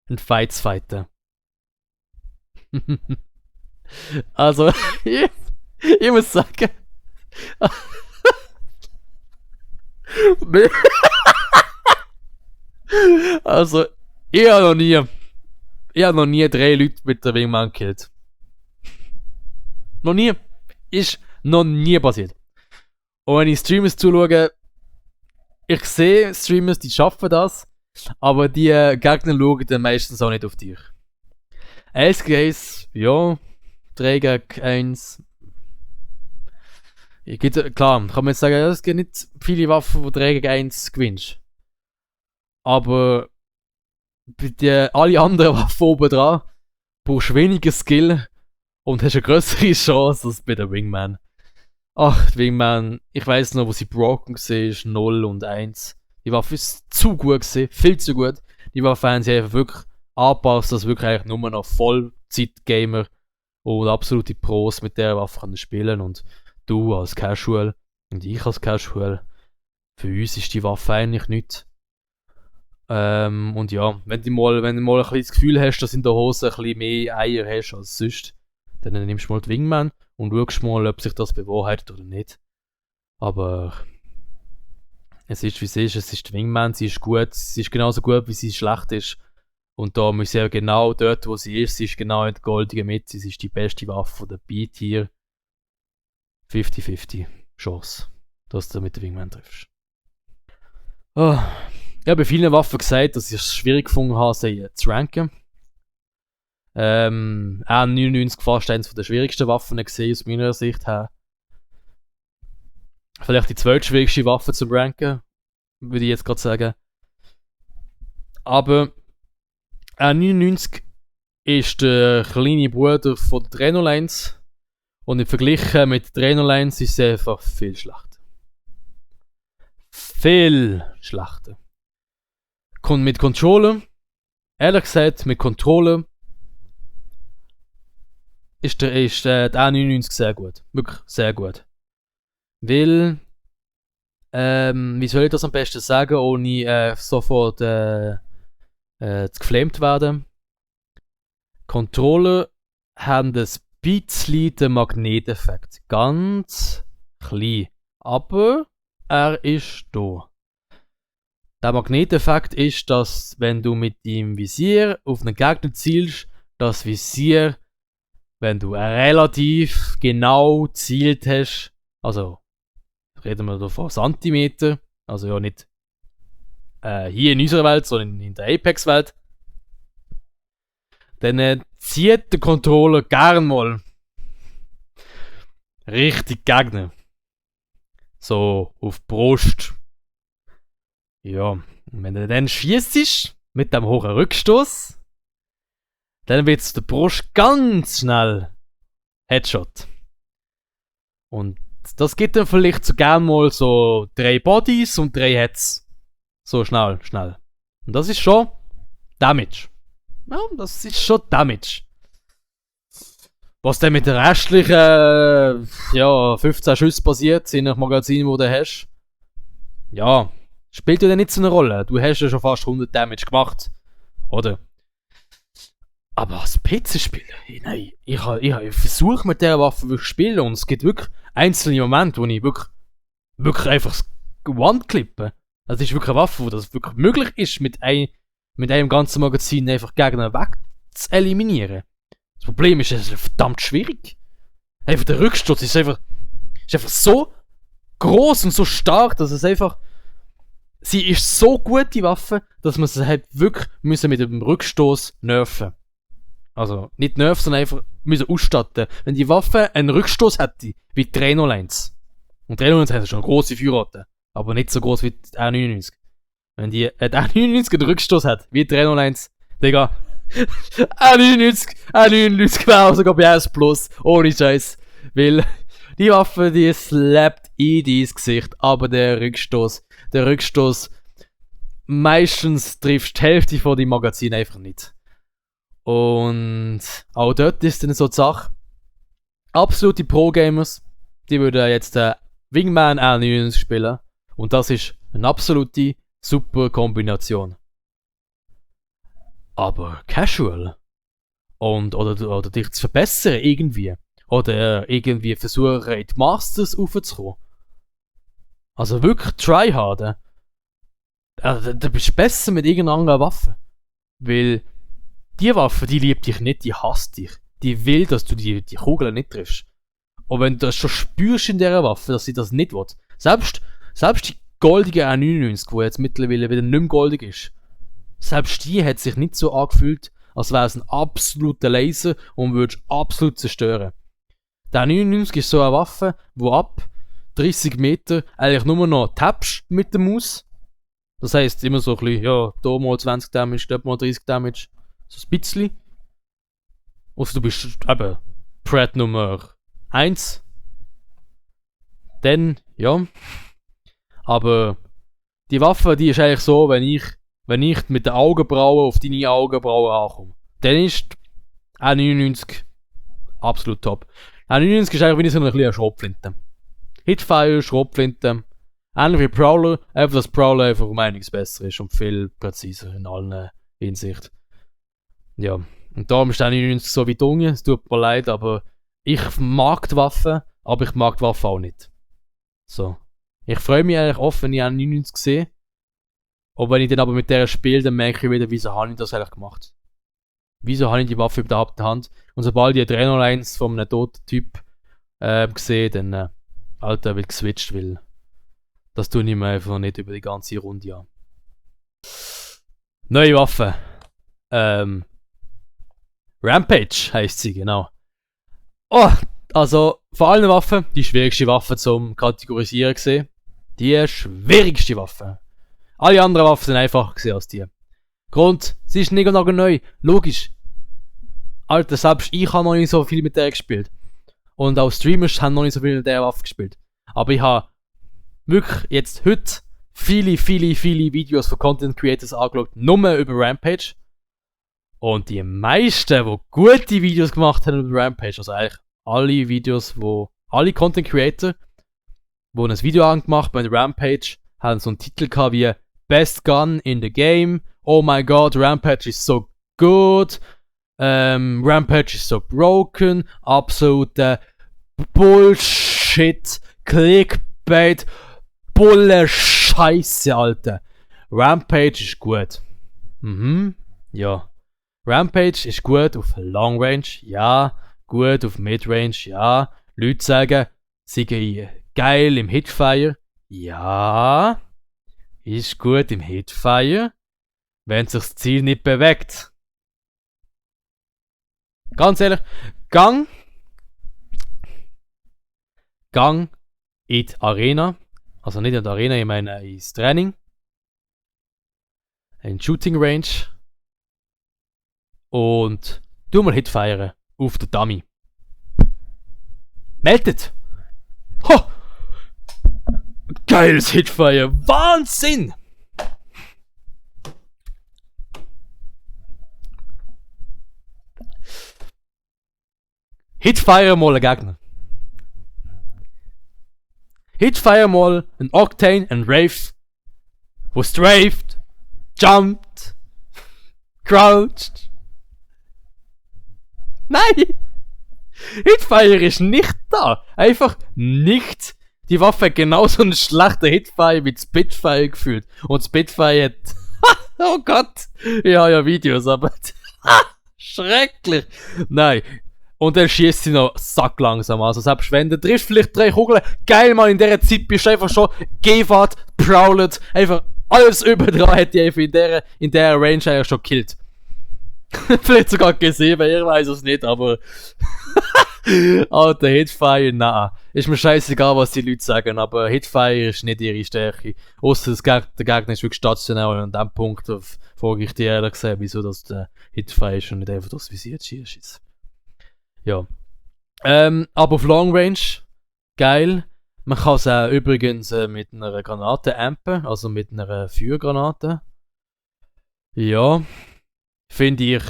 einen Fight zu fighten. Also, ich muss sagen. Also, ich habe noch nie 3 Leute mit der Wingman gekillt. Noch nie. Ist noch nie passiert. Und wenn ich Streamers zuschaue, ich sehe Streamers, die schaffen das, aber die Gegner schauen dann meistens auch nicht auf dich. 1 gegen 1, ja, 3 gegen 1. Klar, kann man jetzt sagen, es gibt nicht viele Waffen, wo 3 gegen 1 gewinnst. Aber bei alle anderen Waffen oben dran brauchst du weniger Skill und hast eine größere Chance als bei der Wingman. Ach, die Wingman, ich weiss noch, wo sie broken war, 0 und 1. Die Waffe ist zu gut gewesen, viel zu gut. Die Waffe haben sie einfach wirklich angepasst, dass wirklich eigentlich nur noch Vollzeit-Gamer und absolute Pros mit der Waffe können spielen. Und du als Casual und ich als Casual, für uns ist die Waffe eigentlich nichts. Und ja, wenn du mal ein bisschen das Gefühl hast, dass in der Hose ein bisschen mehr Eier hast als sonst, dann nimmst du mal die Wingman und schaust mal, ob sich das bewahrheitet oder nicht. Aber es ist wie es ist die Wingman, sie ist gut, sie ist genauso gut, wie sie schlecht ist. Und da muss sie genau dort, wo sie ist genau in der goldenen Mitte, sie ist die beste Waffe der B-Tier. 50-50 Chance, dass du mit der Wingman triffst. Oh. Ich habe bei vielen Waffen gesagt, dass ich es schwierig gefunden habe, sie zu ranken. R99 fast eines der schwierigsten Waffen gesehen, aus meiner Sicht her. Vielleicht die zweitschwierigste Waffe zum Ranken, würde ich jetzt gerade sagen. Aber R99 ist der kleine Bruder von der Draenor-Lines und im Vergleich mit der Draenor-Lines ist sie einfach viel schlechter. Viel schlechter. Mit Controller, ehrlich gesagt, mit Controller ist der A99 sehr gut. Wirklich sehr gut. Weil, wie soll ich das am besten sagen, ohne sofort zu geflamed werden? Controller haben ein bisschen den Magneteffekt. Ganz klein. Aber er ist da. Der Magneteffekt ist, dass wenn du mit dem Visier auf einen Gegner zielst, das Visier, wenn du relativ genau zielt hast, also reden wir da von Zentimeter, also ja nicht hier in unserer Welt, sondern in der Apex-Welt, dann zieht der Controller gern mal richtig Gegner. So auf die Brust. Ja, und wenn du dann schießt mit dem hohen Rückstoß, dann wird es der Brust ganz schnell Headshot. Und das gibt dann vielleicht so gern mal so 3 Bodies und 3 Heads. So schnell. Und das ist schon Damage. Ja, das ist schon Damage. Was dann mit den restlichen 15 Schüssen passiert, in einem Magazin, wo du hast, ja, spielt ja dann nicht so eine Rolle. Du hast ja schon fast 100 Damage gemacht. Oder? Aber als PC-Spieler, nein, ich versuche mit dieser Waffe wirklich zu spielen und es gibt wirklich einzelne Momente, wo ich wirklich einfach One-Clippe. Das ist wirklich eine Waffe, wo das wirklich möglich ist, mit einem ganzen Magazin einfach Gegner weg zu eliminieren. Das Problem ist, es ist verdammt schwierig. Einfach der Rückstoß ist einfach so groß und so stark, dass es einfach. Sie ist so gut, die Waffe, dass man sie halt wirklich müssen mit dem Rückstoß nerven. Also nicht nerven, sondern einfach müssen ausstatten. Wenn die Waffe einen Rückstoß hätte, wie die Draenor-Lines. Und Draenor-Lines hat schon eine grosse Feuerrate, aber nicht so groß wie die R99. Wenn die R99 einen Rückstoß hat, wie die Draenor-Lines, Digga, R99 wäre sogar bei S Plus, ohne Scheiß. Weil die Waffe, die slappt in dein Gesicht, aber der Rückstoß, meistens triffst die Hälfte von dem Magazin einfach nicht. Und auch dort ist dann so die Sache. Absolute Pro-Gamers, die würden jetzt Wingman R99 spielen. Und das ist eine absolute super Kombination. Aber Casual oder dich zu verbessern irgendwie. Oder irgendwie versuchen, in die Masters raufzukommen. Also wirklich tryharden. Also, da bist du besser mit irgendeiner anderen Waffe. Weil die Waffe, die liebt dich nicht, die hasst dich. Die will, dass du die Kugeln nicht triffst. Und wenn du das schon spürst in dieser Waffe, dass sie das nicht will. Selbst die goldige R99, wo jetzt mittlerweile wieder nicht mehr goldig ist, selbst die hat sich nicht so angefühlt, als wäre es ein absoluter Laser und würdest absolut zerstören. Der R99 ist so eine Waffe, wo ab 30 Meter eigentlich nur noch tappst mit der Maus. Das heisst immer so ein bisschen, ja, da mal 20 Damage, dort mal 30 Damage, so ein bisschen. Also du bist eben Pred Nummer 1. Dann, ja. Aber die Waffe, die ist eigentlich so, wenn ich mit den Augenbrauen auf deine Augenbrauen ankomme, dann ist R99 absolut top. R99 ist eigentlich wie so eine Schrotflinte. Hitfire, Schrotflinte. Ähnlich wie Prowler, einfach dass Prowler einfach um einiges besser ist und viel präziser in allen Hinsichten. Ja, und darum ist R99 so wie Dunge, es tut mir leid, aber ich mag die Waffe, aber ich mag die Waffe auch nicht. So. Ich freue mich eigentlich oft, wenn ich R99 sehe. Und wenn ich dann aber mit der spiele, dann merke ich wieder, wieso habe ich das eigentlich gemacht? Wieso habe ich die Waffe überhaupt in der Hand? Und sobald ich Adrenalin von einem toten Typ sehe, dann Alter, wird geswitcht, weil das tue ich mir einfach nicht über die ganze Runde an. Neue Waffe. Rampage heisst sie, genau. Oh, also von allen Waffen die schwierigste Waffe zum Kategorisieren gesehen. Die schwierigste Waffe. Alle anderen Waffen sind einfacher gewesen als die. Grund, sie ist nicht neu. Logisch. Alter, selbst ich habe noch nicht so viel mit der gespielt. Und auch Streamers haben noch nicht so viel mit der Waffe gespielt. Aber ich habe wirklich jetzt heute viele Videos von Content Creators angeschaut, nur über Rampage. Und die meisten, die gute Videos gemacht haben über Rampage, also eigentlich alle Videos, alle Content Creator, die ein Video angemacht haben mit Rampage, haben so einen Titel gehabt wie Best Gun in the Game, oh my god, Rampage is so good, Rampage is so broken, absolute Bullshit, Clickbait, Bulle Scheiße, Alter. Rampage ist gut. Ja. Rampage ist gut auf Long Range, ja. Gut auf Midrange, ja. Leute sagen, sie gehen geil im Hitfire, ja. Ist gut im Hitfire, wenn sich das Ziel nicht bewegt. Ganz ehrlich, Gang in die Arena. Also nicht in die Arena, ich meine ins Training. In Shooting Range. Und tu mal Hitfire auf den Dummy. Meldet! Ho! Geiles Hitfire! Wahnsinn! Hitfire mal einen Gegner. Hitfire mal ein Octane, ein Wraith, wo strafed, jumpt, crouched. Nein! Hitfire ist nicht da. Einfach nicht. Die Waffe hat genauso einen schlechten Hitfire wie Spitfire gefühlt. Und Spitfire hat... oh Gott! Ja, Videos, aber... schrecklich! Nein. Und dann schießt sie noch sacklangsam. Also selbst wenn du triffst vielleicht 3 Kugeln, geil, man, in dieser Zeit bist du einfach schon Gewart, Prowlet, einfach alles überdran hat die einfach in der Range eigentlich schon gekillt. Vielleicht sogar gesehen, weil ich weiß es nicht, aber... Alter, Hitfire, nein. Ist mir scheißegal, was die Leute sagen, aber Hitfire ist nicht ihre Stärke. Ausser der Gegner ist wirklich stationär und an dem Punkt frage ich dich ehrlich gesagt, wieso das der Hitfire ist und nicht einfach das Visier schießt. Ja. Aber auf Long Range, geil. Man kann es auch übrigens mit einer Granate ampen, also mit einer Feuergranate. Ja. Finde ich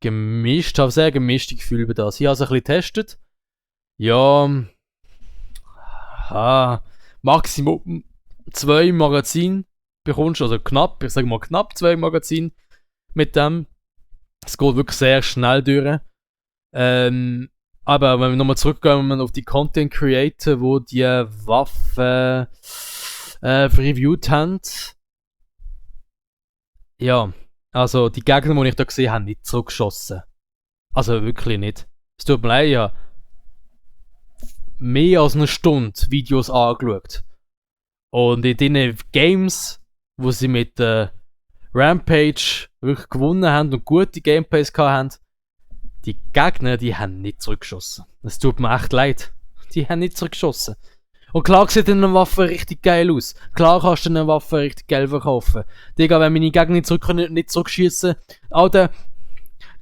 gemischt, habe sehr gemischte Gefühle über das. Ich habe es ein bisschen getestet. Ja. Maximum 2 Magazine bekommst du, also knapp, ich sage mal knapp 2 Magazine mit dem. Es geht wirklich sehr schnell durch. Aber wenn wir nochmal zurückgehen auf die Content Creator, wo die Waffe reviewed haben. Ja, also die Gegner, die ich da gesehen habe, haben nicht so geschossen. Also wirklich nicht. Es tut mir leid, ich habe mehr als eine Stunde Videos angeschaut. Und in den Games, wo sie mit Rampage wirklich gewonnen haben und gute Gameplays hatten, die Gegner, die haben nicht zurückgeschossen. Es tut mir echt leid. Die haben nicht zurückgeschossen. Und klar sieht eine Waffe richtig geil aus. Klar kannst du eine Waffe richtig geil verkaufen. Digga, wenn meine Gegner nicht zurückschießen, Alter,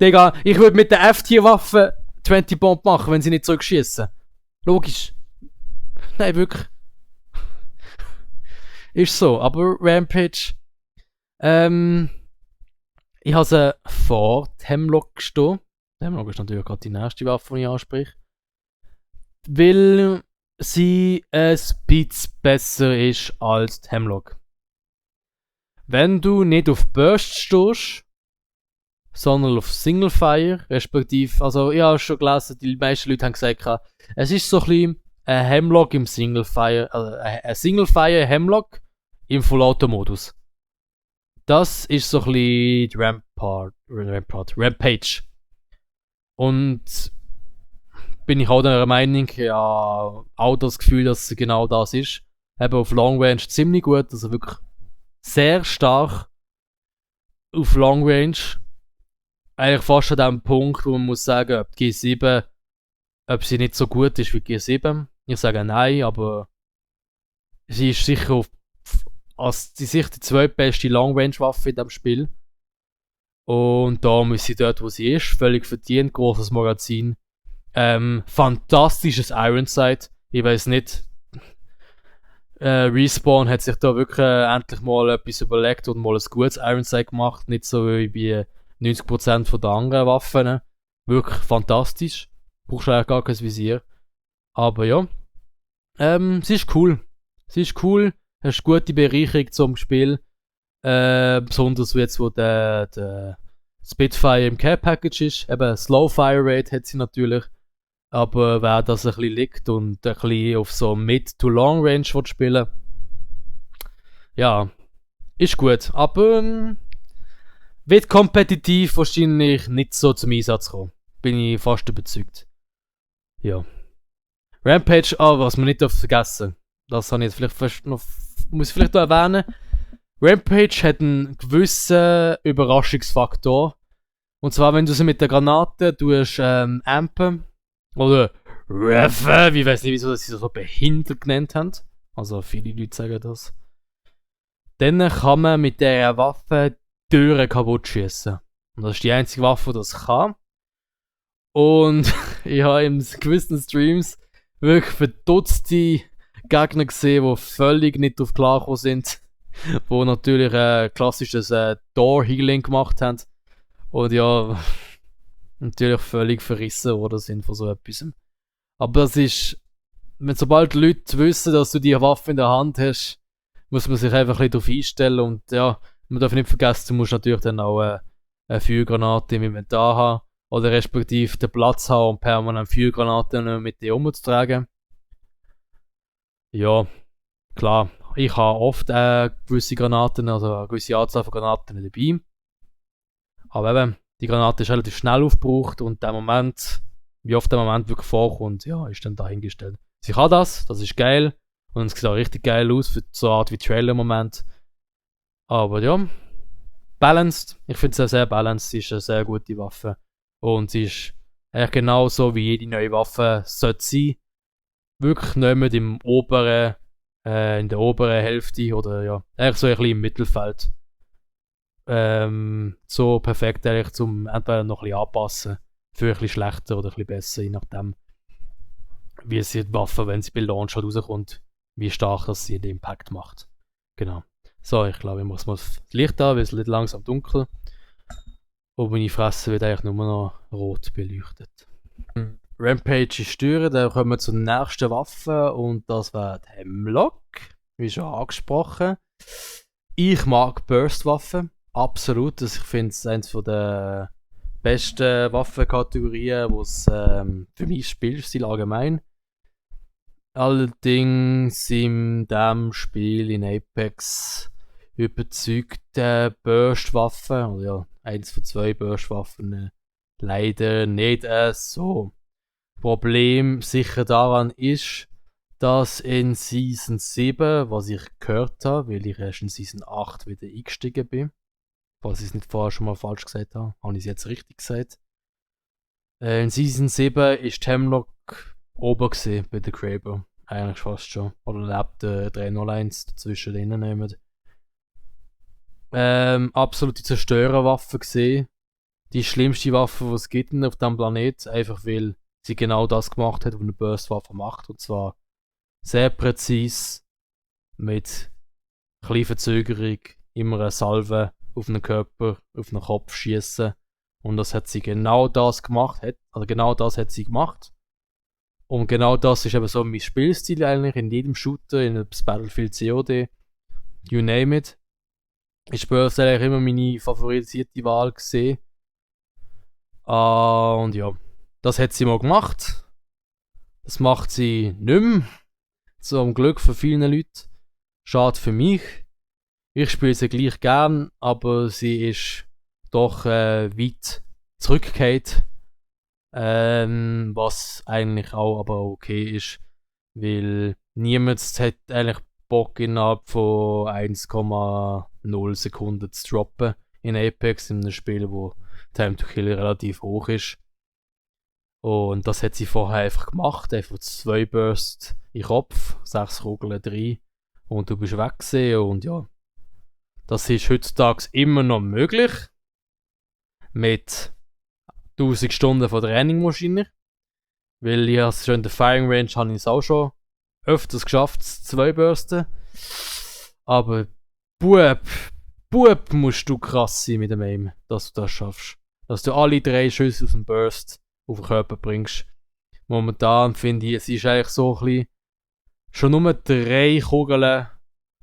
Digga, ich würde mit der F-Tier-Waffe 20 Bomb machen, wenn sie nicht zurückschießen. Logisch. Nein, wirklich. Ist so. Aber Rampage, ich habe sie vor die Hemlock stehen. Die Hemlock ist natürlich gerade die nächste Waffe, die ich anspreche. Weil sie ein bisschen besser ist als die Hemlock. Wenn du nicht auf Burst stehst, sondern auf Single Fire, respektive, also ich habe schon gelesen, die meisten Leute haben gesagt, es ist so ein bisschen ein Hemlock im Single Fire, also ein Single Fire Hemlock im Full-Auto-Modus. Das ist so ein bisschen die Rampage. Und bin ich auch der Meinung, ja, auch das Gefühl, dass es genau das ist. Eben auf Long Range ziemlich gut, also wirklich sehr stark auf Long Range. Eigentlich fast an dem Punkt, wo man muss sagen, ob G7, ob sie nicht so gut ist wie G7. Ich sage nein, aber sie ist sicher als die zweitbeste Long Range Waffe in diesem Spiel. Und da muss sie dort, wo sie ist, völlig verdient, großes Magazin. Fantastisches Ironside. Ich weiß nicht. Respawn hat sich da wirklich endlich mal etwas überlegt und mal ein gutes Ironside gemacht. Nicht so wie bei 90% der anderen Waffen. Wirklich fantastisch. Brauchst du eigentlich gar kein Visier. Aber ja. Sie ist cool. Sie ist cool. Hast gute Bereicherung zum Spiel. Besonders jetzt, wo der Spitfire im Care Package ist. Eben Slow Fire Rate hat sie natürlich. Aber wer das ein bisschen liegt und ein bisschen auf so Mid- to Long Range spielen, ja, ist gut. Aber wird kompetitiv wahrscheinlich nicht so zum Einsatz kommen. Bin ich fast überzeugt. Ja. Rampage, was man nicht vergessen. Das habe ich jetzt vielleicht muss ich vielleicht noch erwähnen. Rampage hat einen gewissen Überraschungsfaktor. Und zwar, wenn du sie mit der Granate ampen oder reffen, ich weiß nicht, wieso sie so behindert genannt haben. Also viele Leute sagen das. Dann kann man mit dieser Waffe Türen kaputt schießen. Und das ist die einzige Waffe, die das kann. Und ich habe in gewissen Streams wirklich verdutzte Gegner gesehen, die völlig nicht drauf klargekommen sind. Die natürlich ein klassisches Door-Healing gemacht haben. Und ja, natürlich völlig verrissen worden sind von so etwas. Aber das ist, sobald Leute wissen, dass du die Waffe in der Hand hast, muss man sich einfach ein bisschen darauf einstellen. Und ja, man darf nicht vergessen, du musst natürlich dann auch eine Feuergranate im Inventar haben. Oder respektive den Platz haben, um permanent Feuergranaten mit dir umzutragen. Ja, klar. Ich habe oft gewisse Granaten, also eine gewisse Anzahl von Granaten dabei. Aber eben, die Granate ist relativ schnell aufgebraucht und der Moment, wie oft der Moment wirklich vorkommt, ja, ist dann dahingestellt. Sie kann das ist geil. Und es sieht auch richtig geil aus für so eine Art wie Trailer-Moment. Aber ja, balanced. Ich finde sie sehr balanced. Sie ist eine sehr gute Waffe. Und sie ist eigentlich genauso wie jede neue Waffe sollte sein. Wirklich nicht in der oberen Hälfte oder ja, eigentlich so ein bisschen im Mittelfeld. So perfekt eigentlich zum entweder noch ein bisschen anpassen. Für ein bisschen schlechter oder ein bisschen besser, je nachdem, wie sie die Waffe, wenn sie bei Launch halt rauskommt, wie stark das sie den Impact macht. Genau. So, ich glaube, ich muss mal das Licht an, weil es wird langsam dunkel. Und meine Fresse wird eigentlich nur noch rot beleuchtet. Rampage ist Türen, dann kommen wir zur nächsten Waffe und das wäre die Hemlock, wie schon angesprochen. Ich mag Burst-Waffen, absolut. Ich finde es eines der besten Waffenkategorien, die es für mich Spielstil allgemein. Allerdings in diesem Spiel in Apex überzeugt Burst-Waffen, oder ja, eins von zwei Burst-Waffen leider nicht so. Problem sicher daran ist, dass in Season 7, was ich gehört habe, weil ich erst in Season 8 wieder eingestiegen bin, falls ich es nicht vorher schon mal falsch gesagt habe, habe ich es jetzt richtig gesagt. In Season 7 ist Hemlock oben gesehen bei den Kraber. Eigentlich fast schon. Oder neben der 301 dazwischen drinnen nehmen. Absolute Zerstörerwaffe gesehen. Die schlimmste Waffe, die es gibt auf diesem Planet. Einfach weil sie genau das gemacht hat, was eine Burstwaffe macht. Und zwar sehr präzise, mit kleiner Verzögerung, immer eine Salve auf den Körper, auf den Kopf schießen. Und das hat sie genau das gemacht. Genau das hat sie gemacht. Und genau das ist eben so mein Spielstil eigentlich in jedem Shooter, in das Battlefield COD, you name it. Ist Burst eigentlich immer meine favorisierte Wahl gesehen. Und ja, das hat sie mal gemacht. Das macht sie nicht mehr. Zum Glück für viele Leute. Schade für mich. Ich spiele sie gleich gern, aber sie ist doch weit zurückgekehrt. Was eigentlich auch aber okay ist, weil niemand hat eigentlich Bock innerhalb von 1,0 Sekunden zu droppen in Apex, in einem Spiel, wo Time to Kill relativ hoch ist. Und das hat sie vorher einfach gemacht, einfach 2 Bursts in den Kopf, 6 Kugeln 3 und du bist weg gewesen. Und ja, das ist heutzutage immer noch möglich. Mit 1000 Stunden von Training wahrscheinlich. Weil ich es schon in der Firing Range habe ich es auch schon öfters geschafft, 2 Bursten. Aber Bub musst du krass sein mit dem Aim, dass du das schaffst. Dass du alle 3 Schüsse aus dem Burst auf den Körper bringst. Momentan finde ich, es ist eigentlich so ein bisschen schon nur 3 Kugeln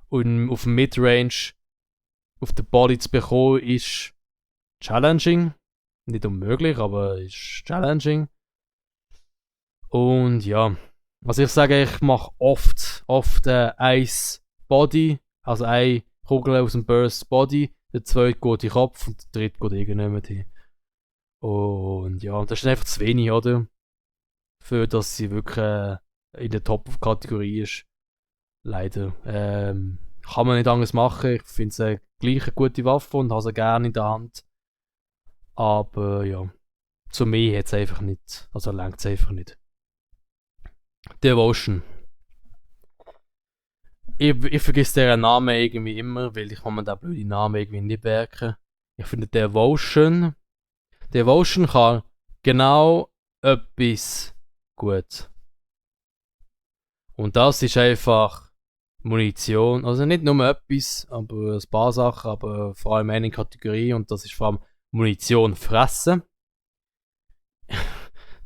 und auf dem Midrange auf den Body zu bekommen, ist challenging. Nicht unmöglich, aber ist challenging. Und ja, also ich sage, ich mache oft Eis Body, also eine Kugel aus dem Burst Body, der zweite geht in den Kopf und der dritte geht irgendjemand hin. Und ja, das ist einfach zu wenig, oder? Für dass sie wirklich in der Top-Kategorie ist. Leider. Kann man nicht anders machen. Ich finde es gleich eine gute Waffe und habe sie gerne in der Hand. Aber ja, zu mir hat es einfach nicht. Also langt es einfach nicht. Devotion. Ich vergesse deren Namen irgendwie immer, weil ich kann mir den blöden Namen irgendwie nicht merken. Ich finde Devotion kann genau etwas gut. Und das ist einfach Munition. Also nicht nur etwas, aber ein paar Sachen, aber vor allem eine Kategorie und das ist vor allem Munition fressen.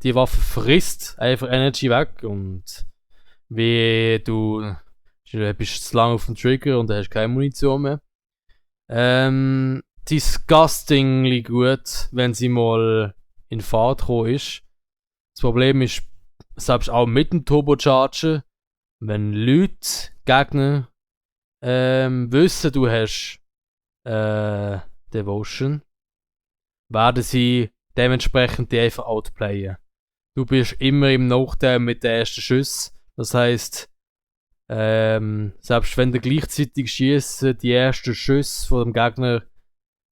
Die Waffe frisst einfach Energy weg und wie du bist zu lange auf dem Trigger und dann hast du keine Munition mehr. Disgustingly gut, wenn sie mal in Fahrt gekommen ist. Das Problem ist, selbst auch mit dem Turbocharger, wenn Leute, Gegner, wissen, du hast Devotion, werden sie dementsprechend die einfach outplayen. Du bist immer im Nachteil mit den ersten Schuss. Das heisst, selbst wenn du gleichzeitig schießt, die ersten Schüsse von dem Gegner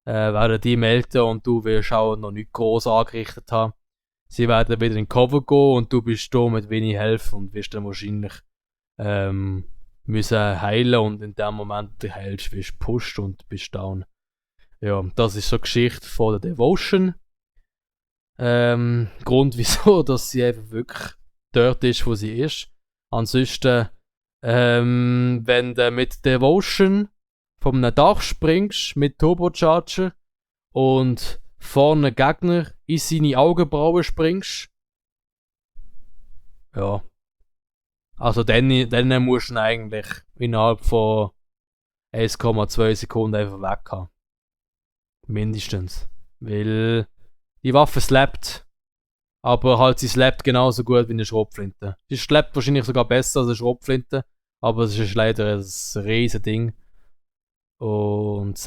werden die melden und du wirst auch noch nicht groß angerichtet haben. Sie werden wieder in Cover gehen und du bist da mit wenig Health und wirst dann wahrscheinlich müssen heilen und in dem Moment du heilst, wirst pusht und bist down. Ja, das ist so die Geschichte von der Devotion. Grund wieso, dass sie einfach wirklich dort ist, wo sie ist. Ansonsten, wenn du mit Devotion von einem Dach springst mit Turbocharger und vorne Gegner in seine Augenbrauen springst, ja. Also dann musst du ihn eigentlich innerhalb von 1,2 Sekunden einfach weg haben. Mindestens. Weil die Waffe slappt. Aber halt, sie slappt genauso gut wie eine Schrotflinte. Sie slappt wahrscheinlich sogar besser als eine Schrotflinte. Aber es ist leider ein riesen Ding. Und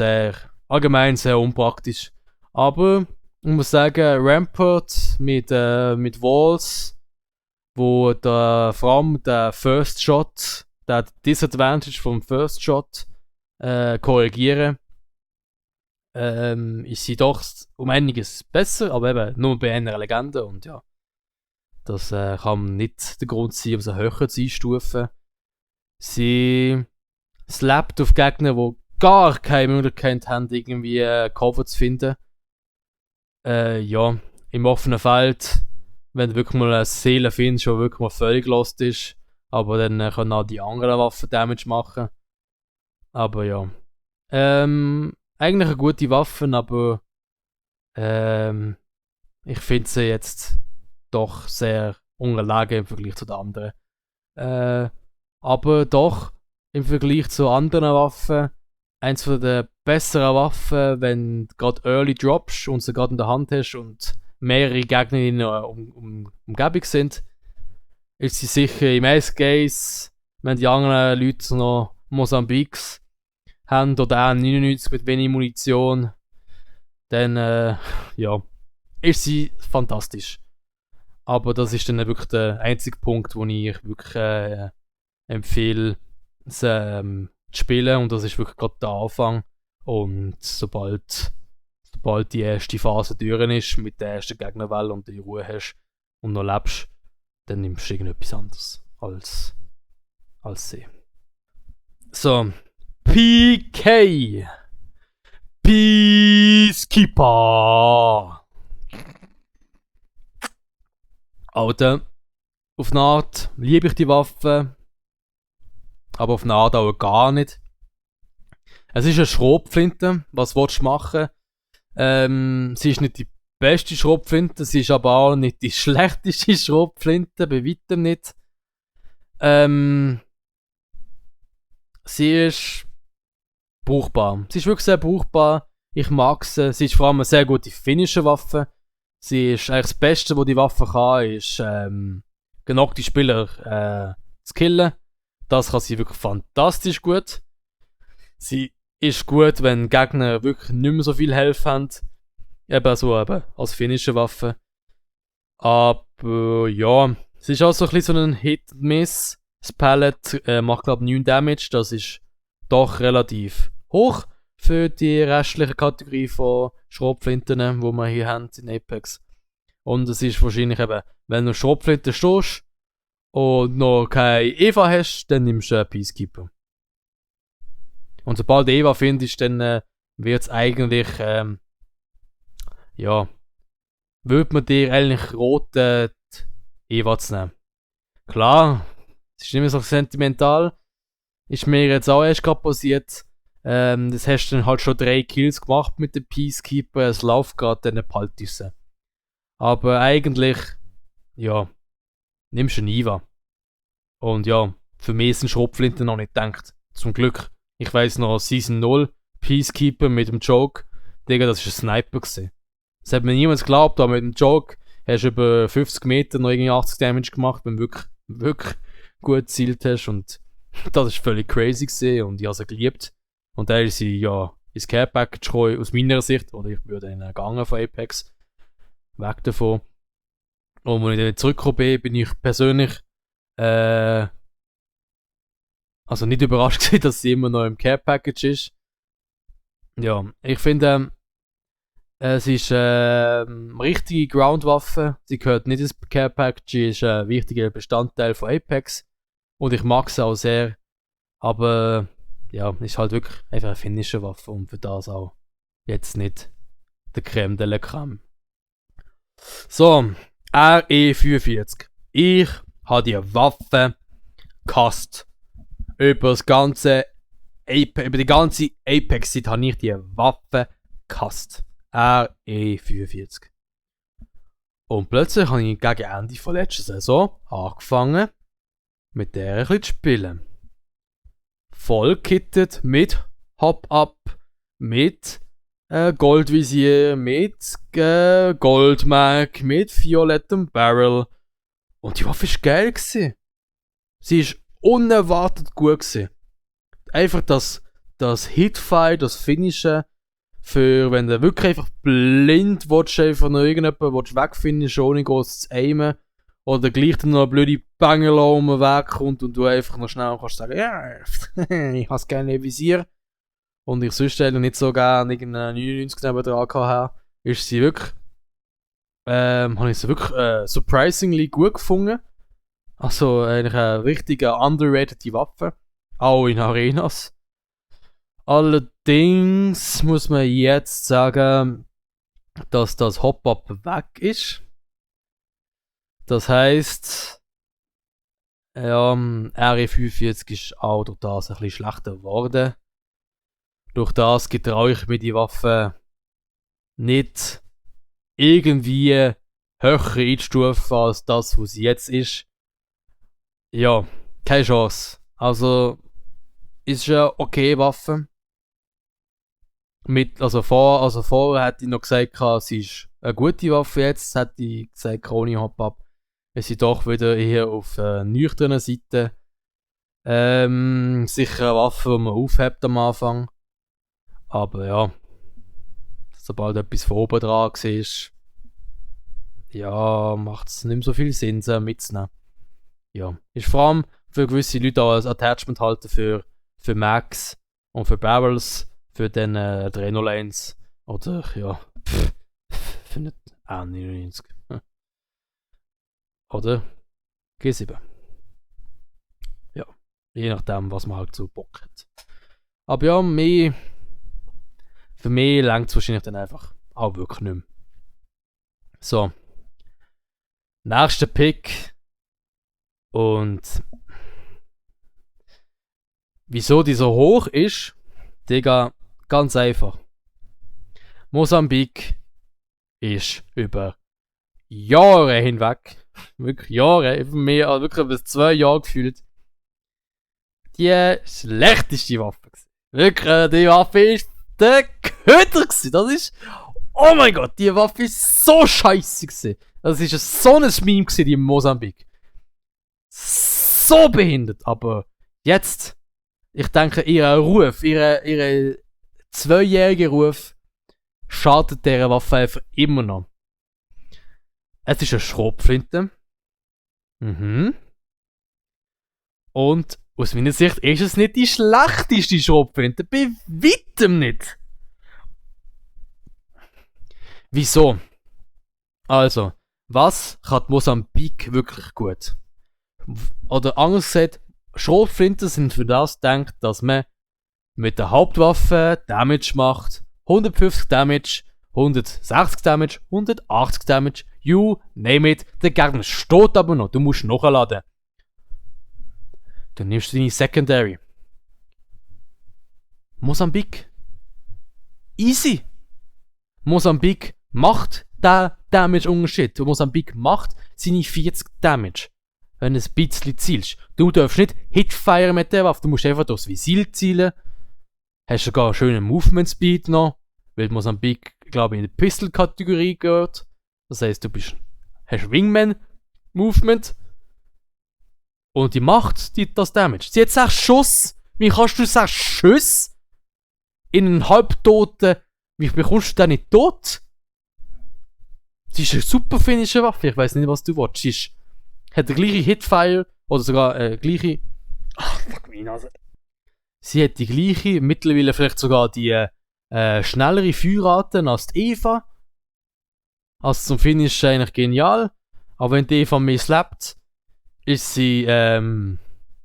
allgemein sehr unpraktisch. Aber ich muss sagen, Rampart mit Walls wo vor allem der First Shot, der Disadvantage vom First Shot korrigieren, ist sie doch um einiges besser, aber eben nur bei einer Legende und ja, das kann nicht der Grund sein, um sie höher zu einstufen. Sie slappt auf Gegner, die gar keine Möglichkeit haben, irgendwie Cover zu finden. Ja, im offenen Feld, wenn du wirklich mal eine Seele findest, die wirklich mal völlig lost ist, aber dann können auch die anderen Waffen Damage machen. Aber ja. Eigentlich eine gute Waffe, aber ich finde sie jetzt doch sehr unterlegen im Vergleich zu den anderen. Aber doch, im Vergleich zu anderen Waffen, eins von den besseren Waffen, wenn du gerade Early droppst und sie gerade in der Hand hast und mehrere Gegner in der Umgebung sind, ist sie sicher im S-Case, wenn die anderen Leute noch Mosambix haben oder auch 99 mit wenig Munition, dann ja, ist sie fantastisch. Aber das ist dann wirklich der einzige Punkt, wo ich wirklich empfehle, sie zu spielen, und das ist wirklich gerade der Anfang. Und sobald die erste Phase durch ist, mit der ersten Gegnerwelle und die Ruhe hast und noch lebst, dann nimmst du irgendetwas anderes als sie. So, PK Peacekeeper. Alter, auf eine Art liebe ich die Waffe, aber auf eine Art auch gar nicht. Es ist eine Schrotflinte, was willst du machen? Sie ist nicht die beste Schrotflinte, sie ist aber auch nicht die schlechteste Schrotflinte, bei weitem nicht. Sie ist brauchbar. Sie ist wirklich sehr brauchbar. Ich mag sie. Sie ist vor allem eine sehr gute finnische Waffe. Sie ist eigentlich das Beste, was die Waffe kann, ist genockte Spieler zu killen. Das kann sie wirklich fantastisch gut. Sie ist gut, wenn Gegner wirklich nicht mehr so viel Health haben. Eben als finnische Waffe. Aber ja, es ist auch so ein bisschen so ein Hit-Miss. Das Pallet macht glaube ich 9 Damage. Das ist doch relativ hoch für die restliche Kategorie von Schrotflinten, die wir hier haben in Apex. Und es ist wahrscheinlich eben, wenn du Schrotflinten stehst und noch keine Eva hast, dann nimmst du einen Peacekeeper. Und sobald du Eva findest, dann wird es eigentlich, ja, würde man dir eigentlich raten, die Eva zu nehmen. Klar, es ist nicht mehr so sentimental. Ist mir jetzt auch erst gerade passiert. Das hast du dann halt schon 3 Kills gemacht mit dem Peacekeeper. Es läuft gerade, dann behaltest du. Aber eigentlich, ja, nimmst du einen Iva. Und ja, für mich sind Schrotflinten noch nicht gedacht. Zum Glück. Ich weiss noch, Season 0, Peacekeeper mit dem Joke. Digga, das war ein Sniper gewesen. Das hat mir niemand geglaubt, aber mit dem Joke hast du über 50 Meter noch irgendwie 80 Damage gemacht, wenn du wirklich gut gezielt hast. Und das war völlig crazy gewesen und ich habe sie geliebt. Und dann ist sie ja ins Care Package gekommen, aus meiner Sicht. Oder ich bin dann gegangen von Apex. Weg davon. Und als ich dann zurückgekommen bin ich persönlich also nicht überrascht gewesen, dass sie immer noch im Care Package ist. Ja, ich finde, sie ist eine richtige Groundwaffe. Sie gehört nicht ins Care Package, sie ist ein wichtiger Bestandteil von Apex. Und ich mag sie auch sehr. Aber ja, ist halt wirklich einfach eine finnische Waffe und für das auch jetzt nicht der Creme de la Creme. So, RE45. Ich habe die Waffe gehasst. Über die ganze Apex-Zeit habe ich die Waffe gehasst. RE45. Und plötzlich habe ich gegen Ende von letzter Saison angefangen, mit der ein bisschen zu spielen. Voll kittet mit Hop-Up, mit Goldvisier, mit Goldmag, mit violettem Barrel. Und die Waffe war geil gewesen. Sie ist unerwartet gut gewesen. Einfach das Hitfire, das Finishen, für wenn du wirklich einfach blind willst, einfach noch irgendjemanden wegfinishen, ohne groß zu aimen Oder gleich dann noch eine blöde Bangelo um den Weg kommt und du einfach noch schnell kannst sagen, ja, ich has gerne ein Visier. Und ich sonst nicht so gerne irgendeinen 99 neben dran hatte, ist sie wirklich, habe ich sie wirklich surprisingly gut gefunden. Also eigentlich eine richtige underrated Waffe. Auch in Arenas. Allerdings muss man jetzt sagen, dass das Hop-Up weg ist. Das heisst, ja, RE45 ist auch durch das ein bisschen schlechter geworden. Durch das getraue ich mir die Waffe nicht irgendwie höher einzustufen als das, was sie jetzt ist. Ja, keine Chance. Also, ist eine okay Waffe. Vorher hätte ich noch gesagt, sie ist eine gute Waffe. Jetzt hätte ich gesagt, ohne Hop-Up. Es sind doch wieder eher auf der nüchternen Seite. Sicher eine Waffe, die man aufhebt am Anfang. Aber ja, sobald etwas von oben dran ist, ja, macht es nicht mehr so viel Sinn, sie mitzunehmen. Ja, ist vor allem für gewisse Leute auch als Attachment halten für Max und für Barrels, für den Adrenolines oder ja, für nicht A99. Oder G7. Ja, je nachdem, was man halt so Bock hat. Aber ja, für mich langt es wahrscheinlich dann einfach auch wirklich nicht mehr. So. Nächster Pick. Und wieso die so hoch ist, Digga, ganz einfach. Mosambik ist über Jahre hinweg, wirklich Jahre, wirklich über 2 Jahre gefühlt, die schlechteste Waffe gewesen. Wirklich, die Waffe ist der Köder gewesen. Das ist, oh mein Gott, die Waffe ist so scheiße gewesen. Das ist so ein Meme gewesen, die in Mosambik. So behindert, aber jetzt, ich denke, ihr Ruf, ihre 2-jährige Ruf, schadet dieser Waffe einfach immer noch. Es ist eine Schrotflinte. Und aus meiner Sicht ist es nicht die schlechteste Schrotflinte. Bei weitem nicht. Wieso? Also, was kann die Mosambik wirklich gut? Oder anders gesagt, Schrotflinten sind für das gedacht, dass man mit der Hauptwaffe Damage macht. 150 Damage, 160 Damage, 180 Damage, you name it. Der Gegner steht aber noch, du musst nachladen. Dann nimmst du deine Secondary. Mosambik. Easy. Mosambik macht den Damage-Unterschied. Mosambik macht seine 40 Damage. Wenn du ein bisschen zielst. Du darfst nicht Hitfire mit der Waffe, du musst einfach durchs Visier zielen. Hast sogar einen schönen Movement Speed noch, weil Mosambik, glaube ich, in die Pistol-Kategorie gehört. Das heisst, hast Wingman Movement. Und die macht das Damage. Sie hat 6 Schuss. Wie kannst du 6 Schüsse in einen halbtoten. Wie bekommst du den nicht tot? Sie ist eine super finnische Waffe. Ich weiß nicht, was du willst. Sie hat die gleiche Hitfire. Oder sogar gleiche. Ach, fuck meine Nase. Sie hat die gleiche, mittlerweile vielleicht sogar die schnellere Feuerrate als die Eva. Also zum Finish eigentlich genial. Aber wenn die Eva mehr slappt, ist sie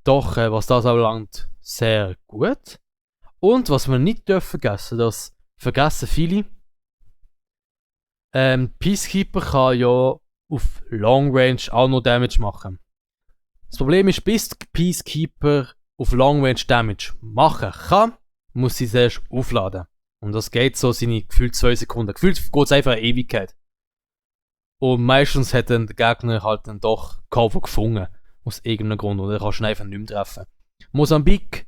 doch, was das anbelangt, sehr gut. Und was wir nicht vergessen, das vergessen viele, Peacekeeper kann ja auf Long Range auch noch Damage machen. Das Problem ist, bis Peacekeeper auf Long Range Damage machen kann, muss sie zuerst aufladen. Und das geht so seine gefühlt 2 Sekunden. Gefühlt geht es einfach eine Ewigkeit. Und meistens hat dann der Gegner halt dann doch Cover gefunden. Aus irgendeinem Grund. Oder kannst du ihn einfach nicht mehr treffen. Mosambik